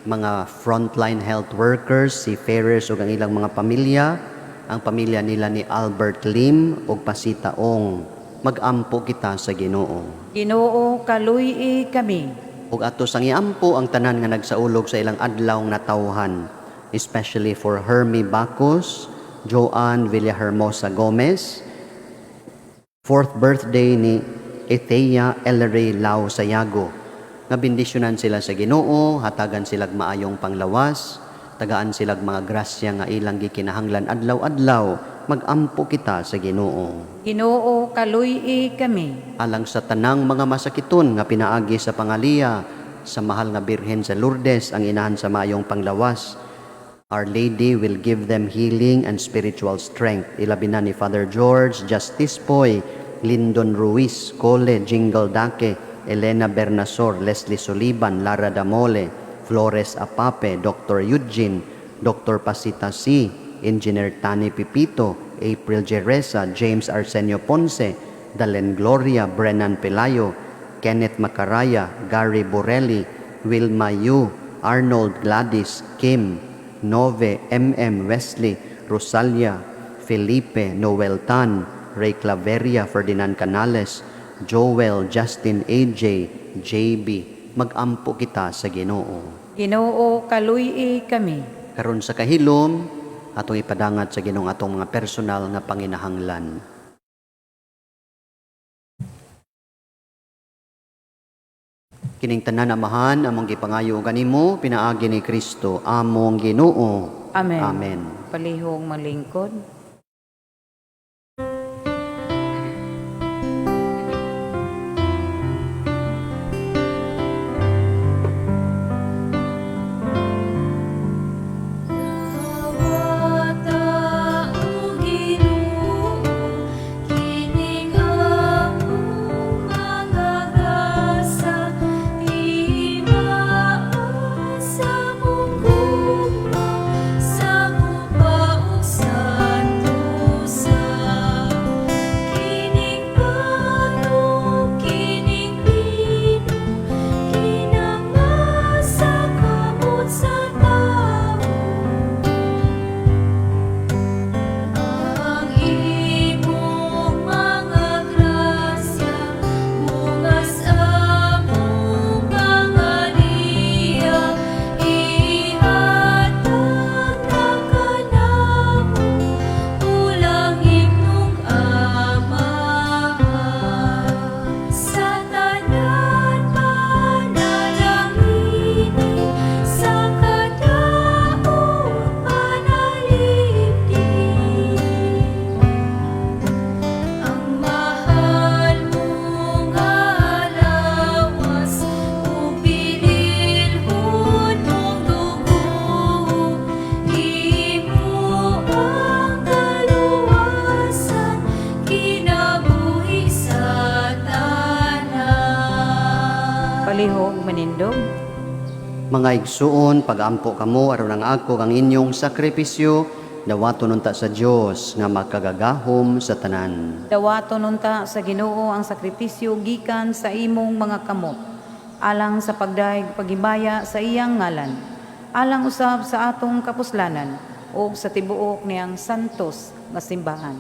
mga frontline health workers, seafarers ug ang ilang mga pamilya, ang pamilya nila ni Albert Lim ug Pasita Ong. Mag-ampo kita sa Ginoo. Ginoo, kaluy-i kami. Ug ato sang iampo ang tanan nga nagsaulog sa ilang adlaw nga natawhan, especially for Hermie Bacos, Joanne Villahermosa Gomez, fourth birthday ni Ethea Ellery Lau Sayago. Nga bendisyonan sila sa Ginoo, hatagan silag maayong panglawas, tagaan silag mga grasya nga ilang gikinahanglan adlaw-adlaw. Magampo kita sa Ginoo. Ginoo, kaluy-i kami. Alang sa tanang mga masakiton nga pinaagi sa pangaliya sa mahal nga Birhen sa Lourdes, ang inahan sa maayong panglawas, Our Lady will give them healing and spiritual strength. Ilabi na ni Father George, Justice Poy, Lyndon Ruiz, Cole, Jingle Dake, Elena Bernasor, Leslie Soliban, Lara Damole, Flores Apape, Dr. Eugene, Dr. Pasita C., Engineer Tani Pipito, April Jereza, James Arsenio Ponce, Dalen Gloria, Brennan Pelayo, Kenneth Macaraya, Gary Borelli, Wilma Yu, Arnold Gladys, Kim, Nove, MM, Wesley, Rosalia, Felipe, Noel Tan, Ray Claveria, Ferdinand Canales, Joel, Justin AJ, JB. Magampo kita sa Ginoo. Ginoo, kaluy-i kami. Karon sa kahilom, atong ipadangat sa Ginoo atong mga personal nga panginahanglan. Kining tanan, Amahan, among gipangayo kanimo pinaagi ni Kristo among Ginoo. Amen. Amen. Palihog malingkod. Dawata o Ginoo, kining among mga gasa, timaa sa among gugma, sa ug santosa. Kining pano, kining bino, kinamasa kamot sa tawo. Ang imong mga grasya, bungas among pangaliya, ihatag na kanamo, ulangit nung Amahan. Sa tanan panalangini, sa kadaot panalipdi. Ang mahal mong lawas, ug bililhon mong dugo, imo ang kaluwasan, kinabuhi sa tanan. Palihog manindog. Mga igsuon, pagampo kamo aron ang ako ang inyong sakripisyo dawaton unta sa Dios nga makagagahom sa tanan. Dawaton unta sa Ginoo ang sakripisyo gikan sa imong mga kamot, alang sa pagdayeg paghimaya sa iyang ngalan, alang usab sa atong kapuslanan ug sa tibuok niyang santos nga simbahan.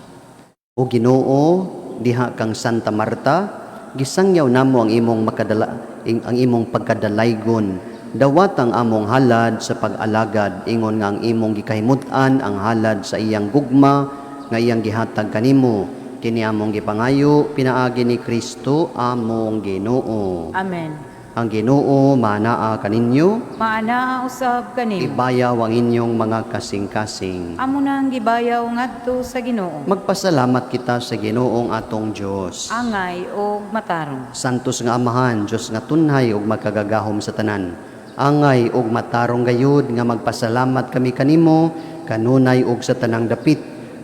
O Ginoo, diha kang Santa Marta, gisangyaw namo ang imong makadala ang imong pagkadalaygon. Dawat ang among halad sa pag-alagad ingon nga ang imong gikahimut-an ang halad sa iyang gugma nga iyang gihatag kanimo. Kini among gipangayo pinaagi ni Kristo among Ginoo. Amen. Ang Ginoo manaa kaninyo, Maanaa usab kanimo. Ibayaw ang inyong mga kasing-kasing. Amo nang gibayaw ngadto sa Ginoo. Magpasalamat kita sa Ginoong atong Dios. Angay og matarong. Santos nga Amahan, Dios nga tunhay ug makagagahom sa tanan. Angay ug matarong gayud nga magpasalamat kami kanimo kanunay ug sa tanang dapit,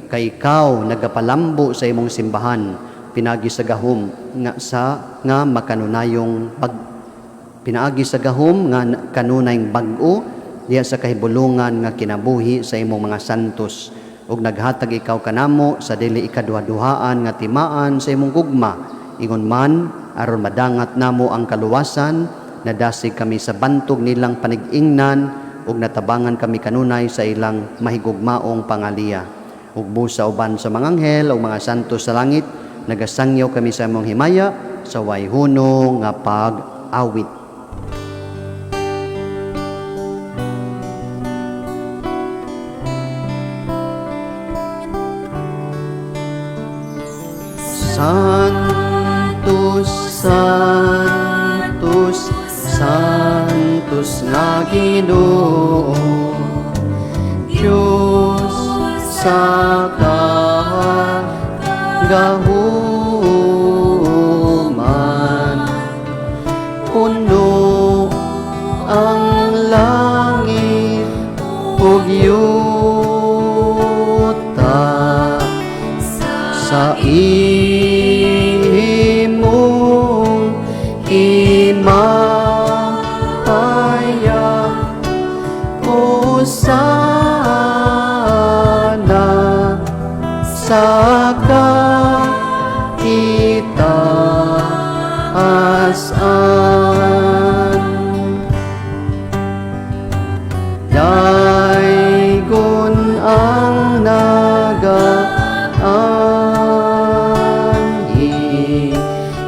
kay ikaw nagapalambo sa imong simbahan pinaagi sa gahom nga sa nga makanunayong pag pinaagi sa gahom nga kanunayng bag-o diha sa kahibulungan nga kinabuhi sa imong mga santos, ug naghatag ikaw kanamo sa dili ikaduhaduhaan nga timaan sa imong gugma, ingon man aron madangat namo ang kaluwasan, nadasig kami sa bantog nilang panig-ingnan ug natabangan kami kanunay sa ilang mahigugmaong pangaliya. Ug busa uban sa mga anghel ug mga santo sa langit, nagasangyaw kami sa imong himaya sa way hunong nga pag-awit. Santos, Santos, Santos nga Ginoo, Diyos sa kagahuman. Puno ang langit ug Yuta sa imong himaya, Hosana sa kaitaasan. Daygon ang nagaanhi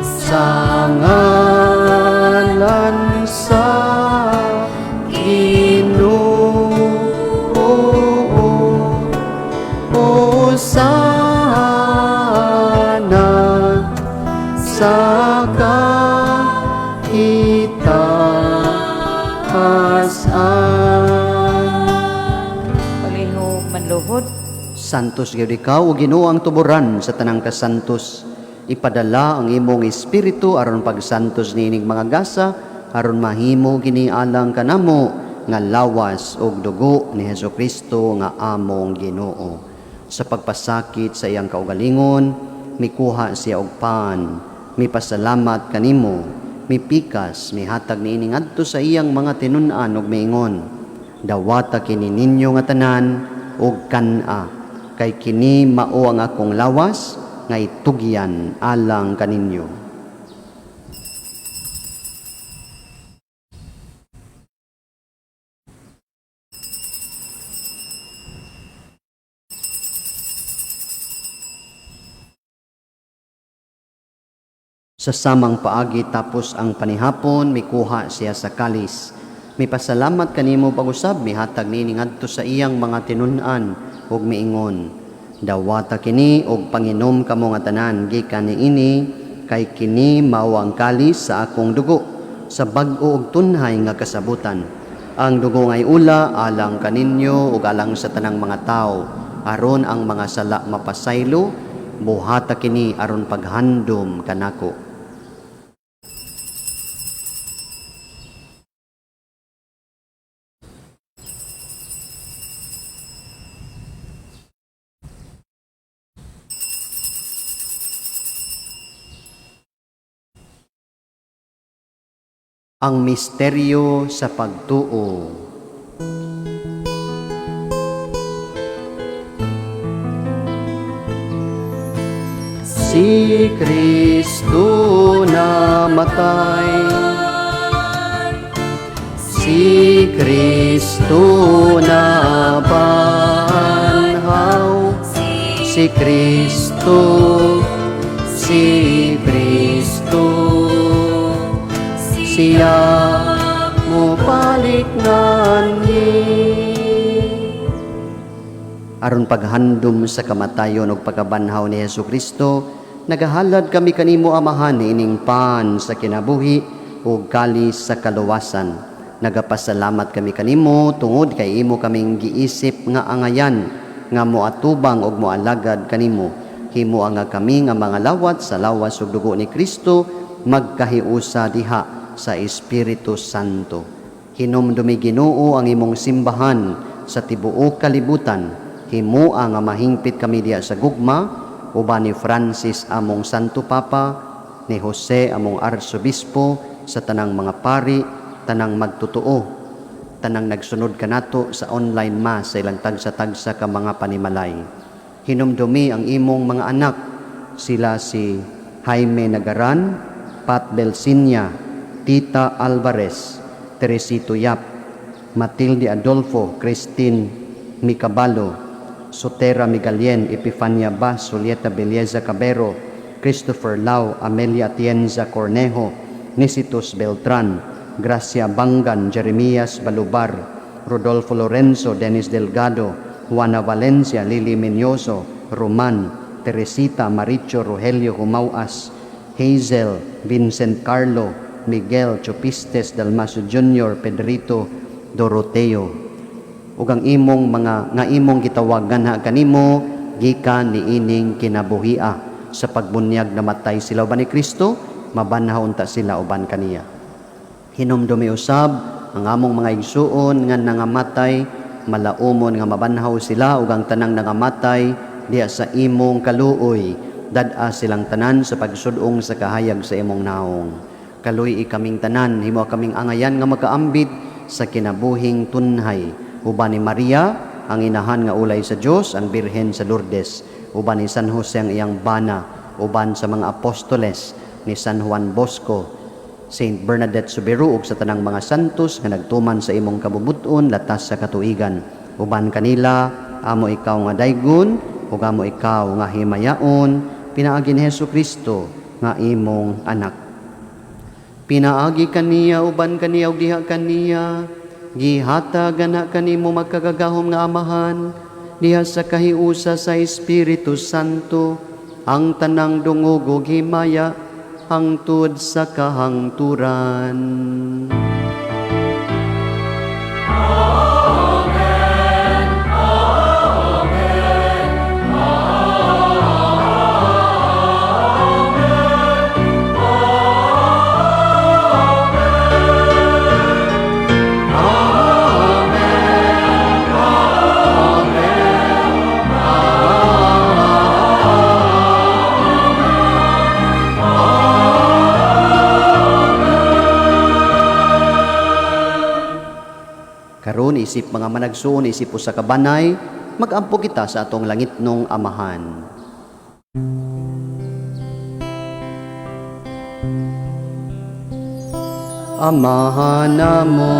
sa ngalan sa Ginoo. Hosana sa kaitaasan. Palihog manluhod. Santos gyud ikaw, o Ginoo, ang tuboran sa tanang kasantos. Ipadala ang imong espiritu aron pagsantos niining mga gasa, aron mahimo kini alang kanamo nga lawas ug dugo ni Hesukristo nga among Ginoo. Sa pagpasakit sa iyang kaugalingon, mikuha siya og pan, mipasalamat kanimo, mipikas, mihatag niini ngadto sa iyang mga tinun-an ug miingon: "Dawata kini ninyo nga tanan ug kan-a, kay kini mao ang akong lawas nga itugyan alang kaninyo." Sa samang paagi tapos ang panihapon, mikuha siya sa kalis. Mipasalamat kanimo pag-usab, mihatag niini ngadto sa iyang mga tinun-an ug miingon: "Dawata kini og panginom kamo nga tanan gikan niini, kay kini mao ang kalis sa akong dugo sa bag-o ug tunhay nga kasabutan. Ang dugo ngay ula alang kaninyo ug alang sa tanang mga tawo, aron ang mga sala mapasaylo. Buhata kini aron paghandom kanako." Ang misteryo sa pagtuo. Si Kristo namatay, si Kristo nabanhaw, si Kristo, si Kristo, siya mobalik nganhi. Aron paghandom sa kamatayon ug pagkabanhaw ni Hesus Kristo, nagahalad kami kanimo, Amahan, ining pan sa kinabuhi ug kalis sa kaluwasan. Nagapasalamat kami kanimo tungod kay imo kaming giisip nga angayan nga moatubang ug moalagad kanimo. Himoa nga kami nga mga lawat sa lawas ug dugo ni Kristo magkahiusa diha sa Espiritu Santo. Hinumdumi, Ginoo, ang imong simbahan sa tibuok kalibutan. Himoa nga mahingpit kami diha sa gugma uban ni Francis among Santo Papa, ni Jose among Arsobispo, sa tanang mga pari, tanang magtotoo, tanang nagsunod kanato sa online mass sa ilang tagsa-tagsa ka mga panimalay. Hinumdumi ang imong mga anak, sila si Jaime Nagaran, Pat Belsinya, Tita Alvarez, Teresito Yap, Matilde Adolfo, Christine Micabalo, Sotera Migalien, Epifania Bas, Julieta Belleza Cabero, Christopher Lau, Amelia Atienza Cornejo, Nisitus Beltran, Gracia Bangan, Jeremias Balubar, Rodolfo Lorenzo, Dennis Delgado, Juana Valencia, Lily Menyoso, Roman, Teresita, Maricho, Rogelio Humauas, Hazel, Vincent Carlo, Miguel Chopistes, Dalmaso Jr., Pedrito Doroteo. Ug ang imong mga nga imong gitawagan ha kanimo gikan niining kinabuhia, sa pagbunyag namatay sila uban ni Kristo, mabanhaw unta sila uban kaniya. Hinumdumi usab ang among mga igsuon nga nangamatay Malaumon nga mabanhaw sila ug ang tanang nangamatay diha sa imong kaluoy. Dad-a silang tanan sa pagsud-ong sa kahayag sa imong naong. Kaluy-i kaming tanan, himo kaming angayan nga makaambit sa kinabuhing tunhay. Uban ni Maria, ang inahan nga ulay sa Dios, ang Birhen sa Lourdes. Uban ni San Jose ang iyang bana, uban sa mga apostoles ni San Juan Bosco, Saint Bernadette Soubirous ug sa tanang mga santos nga nagtuman sa imong kabubut-on latas sa katuigan. Uban kanila amo ikaw nga daygon ug amo ikaw nga himayaon pinaagi ni Hesus Kristo nga imong anak. Pinaagi kaniya, uban kaniya ug diha kaniya, gihatag ana kanimo magkagagahom nga Amahan diha sa kahiusa sa Espiritu Santo ang tanang dungog ug himaya hangtod sa kahangturan. Amen. Amen. Amen. Karon isip mga managsuon, isip usa ka banay, magampo kita sa atong langitnong Amahan. Amahan namo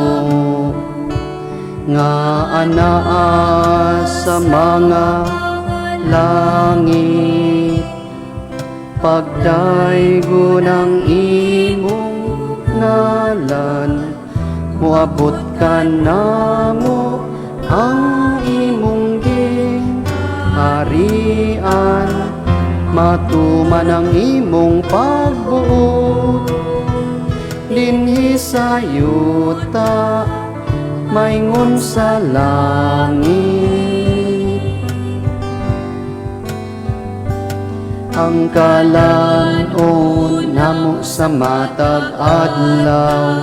nga anaa sa mga langit, pagdaygon ang imong ngalan, moabot ka namo ang imong gingharian, matuman ang imong pagbuot dinhi sa yuta maingon sa langit. Ang kalan-on namo sa matag adlaw,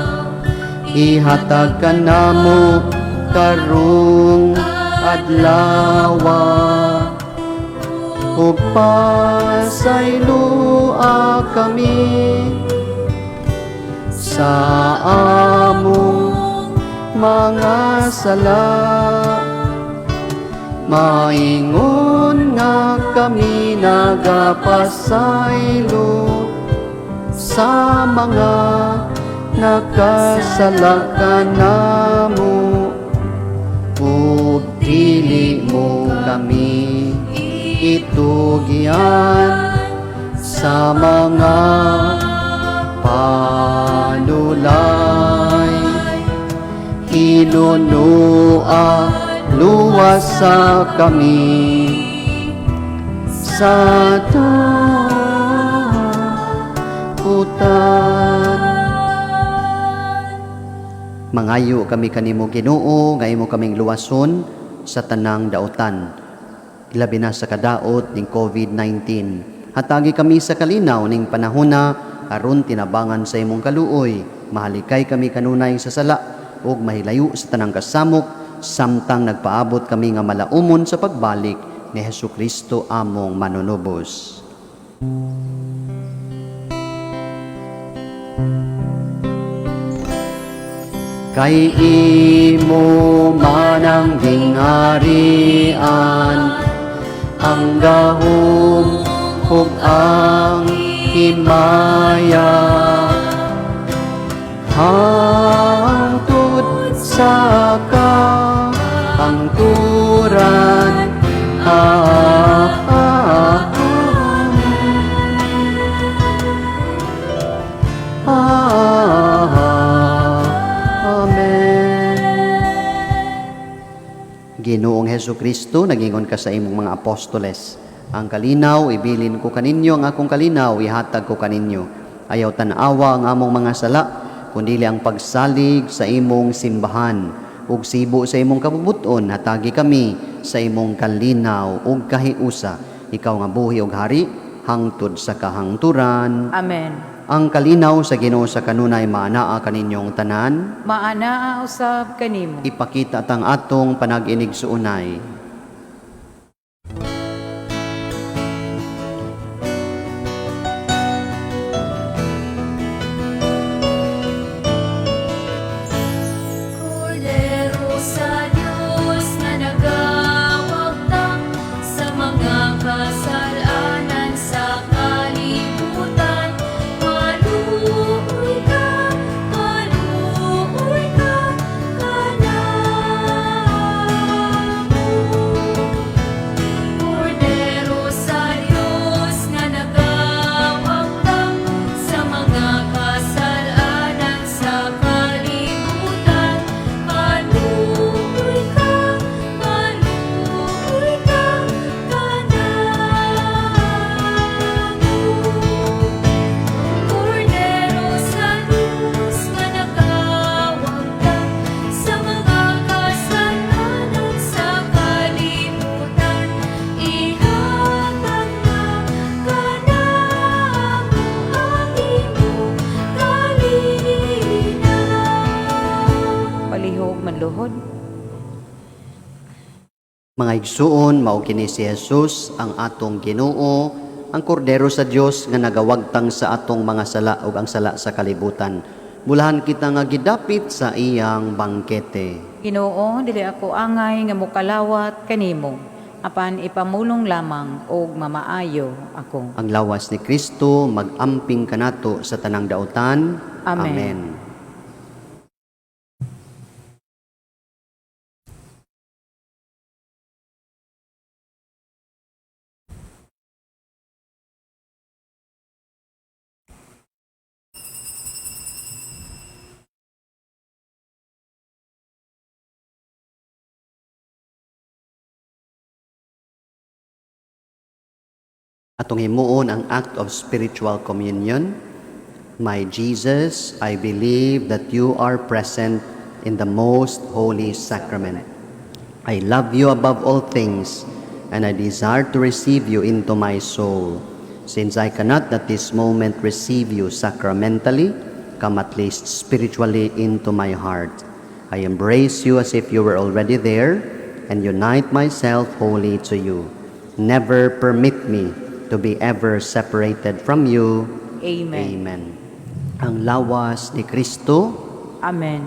ihatag ka namo karong adlawa, ug pasayloa kami sa among mga sala, maingon nga kami nagapasaylo sa mga nakasala kanamo, ug dili mo kami itugyan sa mga panulay. Hinunoa, luwas sa kami sa dakutan. Mangayo kami kanimo Ginoo, nga imo kaming luwason sa tanang daotan, ilabi na sa kadaot ning COVID-19. Hatagi kami sa kalinaw ning panahona aron tinabangan sa imong kaluoy. Mahalikay kami kanunay sa sala ug mahilayo sa tanang kasamok samtang nagpaabot kami nga malaumon sa pagbalik ni Hesus Kristo among manunubos. Kay imo man ang gingharian, ang gahom ug ang himaya, hangtod sa kahangturan. Amen. Ginoong Hesus Kristo, nagingon ka sa imong mga apostoles, ang kalinaw ibilin ko kaninyo, ang akong kalinaw ihatag ko kaninyo. Ayaw tan-awa ang among mga sala, kundi ang pagsalig sa imong simbahan. Ug sibo sa imong kabubut-on, hatagi kami sa imong kalinaw ug kahiusa. Ikaw nga buhi ug hari hangtod sa kahangturan. Amen. Ang kalinaw sa Ginoo sa kanunay maanaa kaninyong tanan. Maanaa usab kanimo. Ipakita tang atong panag-inigsuonay. Kordero sa Diyos nga nagawagtang sa mga kasalanan sa kalibutan, maluoy ka, maluoy ka kanamo. Kordero sa Diyos nga nagawagtang sa mga kasalanan sa kalibutan, maluoy ka kanamo. Kordero sa Diyos nga nagawagtang sa mga kasalanan sa kalibutan, ihatag na kanamo ang imong kalinaw. Palihog manluhod. Mga igsuon, mao kini si Jesus ang atong Ginoo, ang kordero sa Dios nga nagawagtang sa atong mga sala ug ang sala sa kalibutan. Bulahan kita nga gidapit sa iyang bangkete. Ginoo, dili ako angay nga mokalawat kanimo, apan ipamulong lamang og mamaayo ako. Ang lawas ni Kristo magamping kanato sa tanang dautan. Amen. Amen. Atong himuon ang act of spiritual communion. My Jesus, I believe that you are present in the most holy sacrament. I love you above all things, and I desire to receive you into my soul. Since I cannot at this moment receive you sacramentally, come at least spiritually into my heart. I embrace you as if you were already there, and unite myself wholly to you. Never permit me to be ever separated from you. Amen. Amen. Ang lawas ni Kristo. Amen.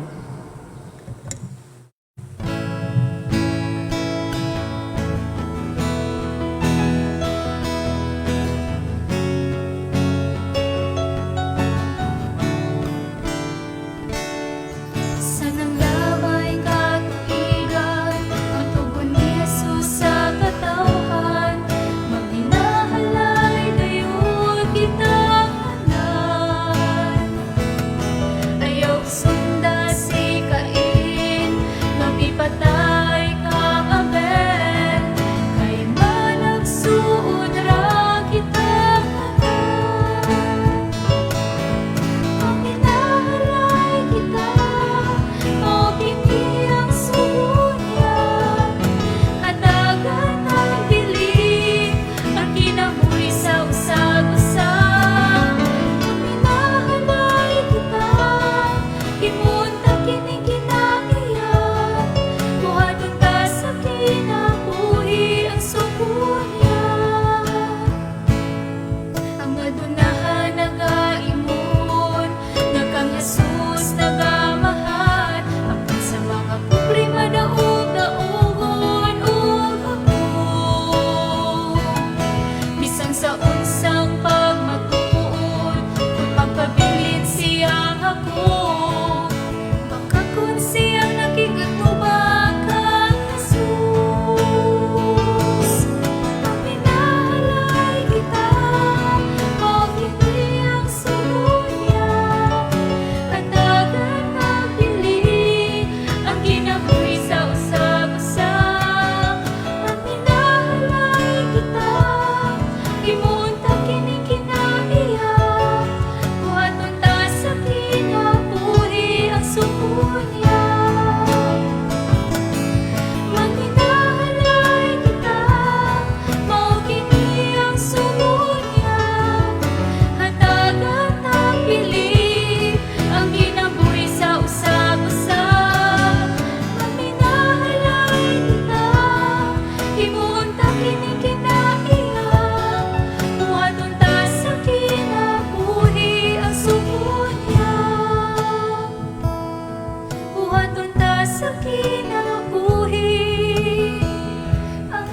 Sa nanglabay katuigan, ang tugon ni Jesus sa katawhan, maghinahalay dayon kita tanan. Ayaw sunda si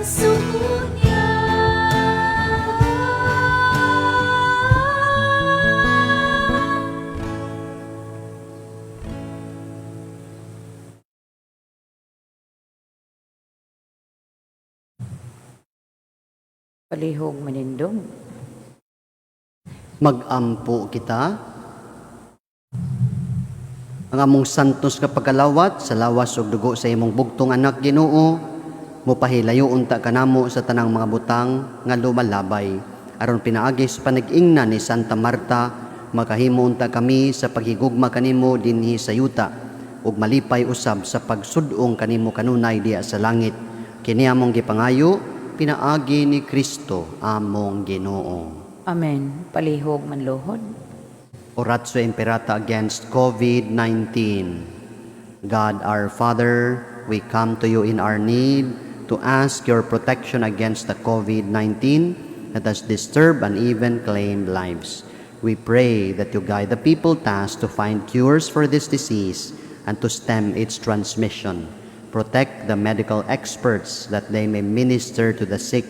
Sugo niya. Palihog manindog. Magampo kita. Ang among santos nga pagkalawat sa lawas ug dugo sa imong bugtong anak, Ginoo, mopahilayo unta kanamo sa tanang mga butang nga lumalabay, aron pinaagi sa panag-ingna ni Santa Marta makahimo unta kami sa paghigugma kanimo dinhi sa yuta ug malipay usab sa pagsud-ong kanimo kanunay diha sa langit. Kini among gipangayo pinaagi ni Kristo among Ginoo. Amen. Palihog manluhod. Oratio Imperata against COVID-19. God our Father, we come to you in our need to ask your protection against the COVID-19 that has disturbed and even claimed lives. We pray that you guide the people tasked to find cures for this disease and to stem its transmission. Protect the medical experts that they may minister to the sick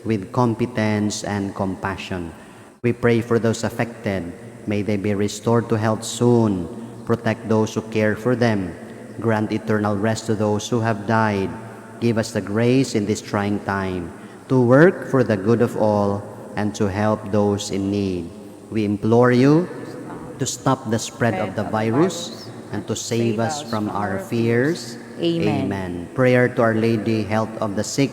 with competence and compassion. We pray for those affected. May they be restored to health soon. Protect those who care for them. Grant eternal rest to those who have died. Give us the grace in this trying time to work for the good of all and to help those in need. We implore you to stop the spread of the virus and to save us from our fears. Amen. Amen. Prayer to Our Lady, Health of the Sick.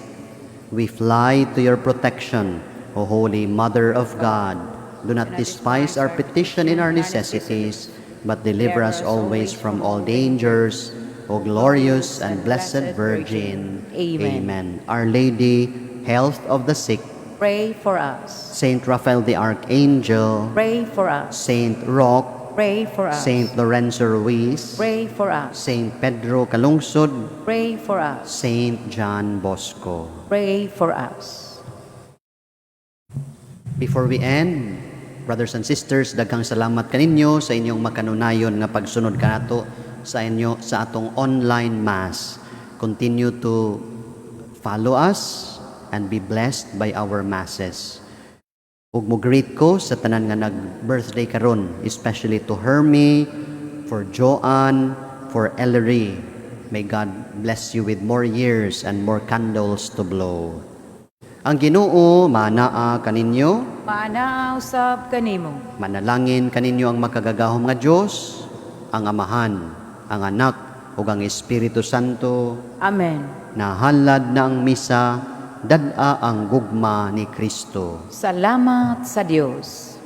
We fly to your protection, O Holy Mother of God. Do not despise our petition in our necessities, but deliver us always from all dangers, O glorious and blessed Virgin. Amen. Amen. Our Lady, Health of the Sick, Pray for us. Saint Raphael the Archangel, Pray for us. Saint Roch, Pray for us. Saint Lorenzo Ruiz, Pray for us. Saint Pedro Calungsod, Pray for us. Saint John Bosco. Pray for us. Before we end, brothers and sisters, daghang salamat kaninyo sa inyong makanunayon nga pagsunod kanato sa inyo sa atong online Mass. Continue to follow us and be blessed by our masses. Ug mo greet ko sa tanan nga nag-birthday karon, especially to Hermie, for Joanne, for Ellery. May God bless you with more years and more candles to blow. Ang Ginoo manaa kaninyo. Maanaa usab kanimo. Manalangin kaninyo ang makagagahom nga Dios, ang Amahan, ang Anak ug ang Espiritu Santo. Amen. Nahalad na ang misa, dad-a ang gugma ni Kristo. Salamat sa Dios.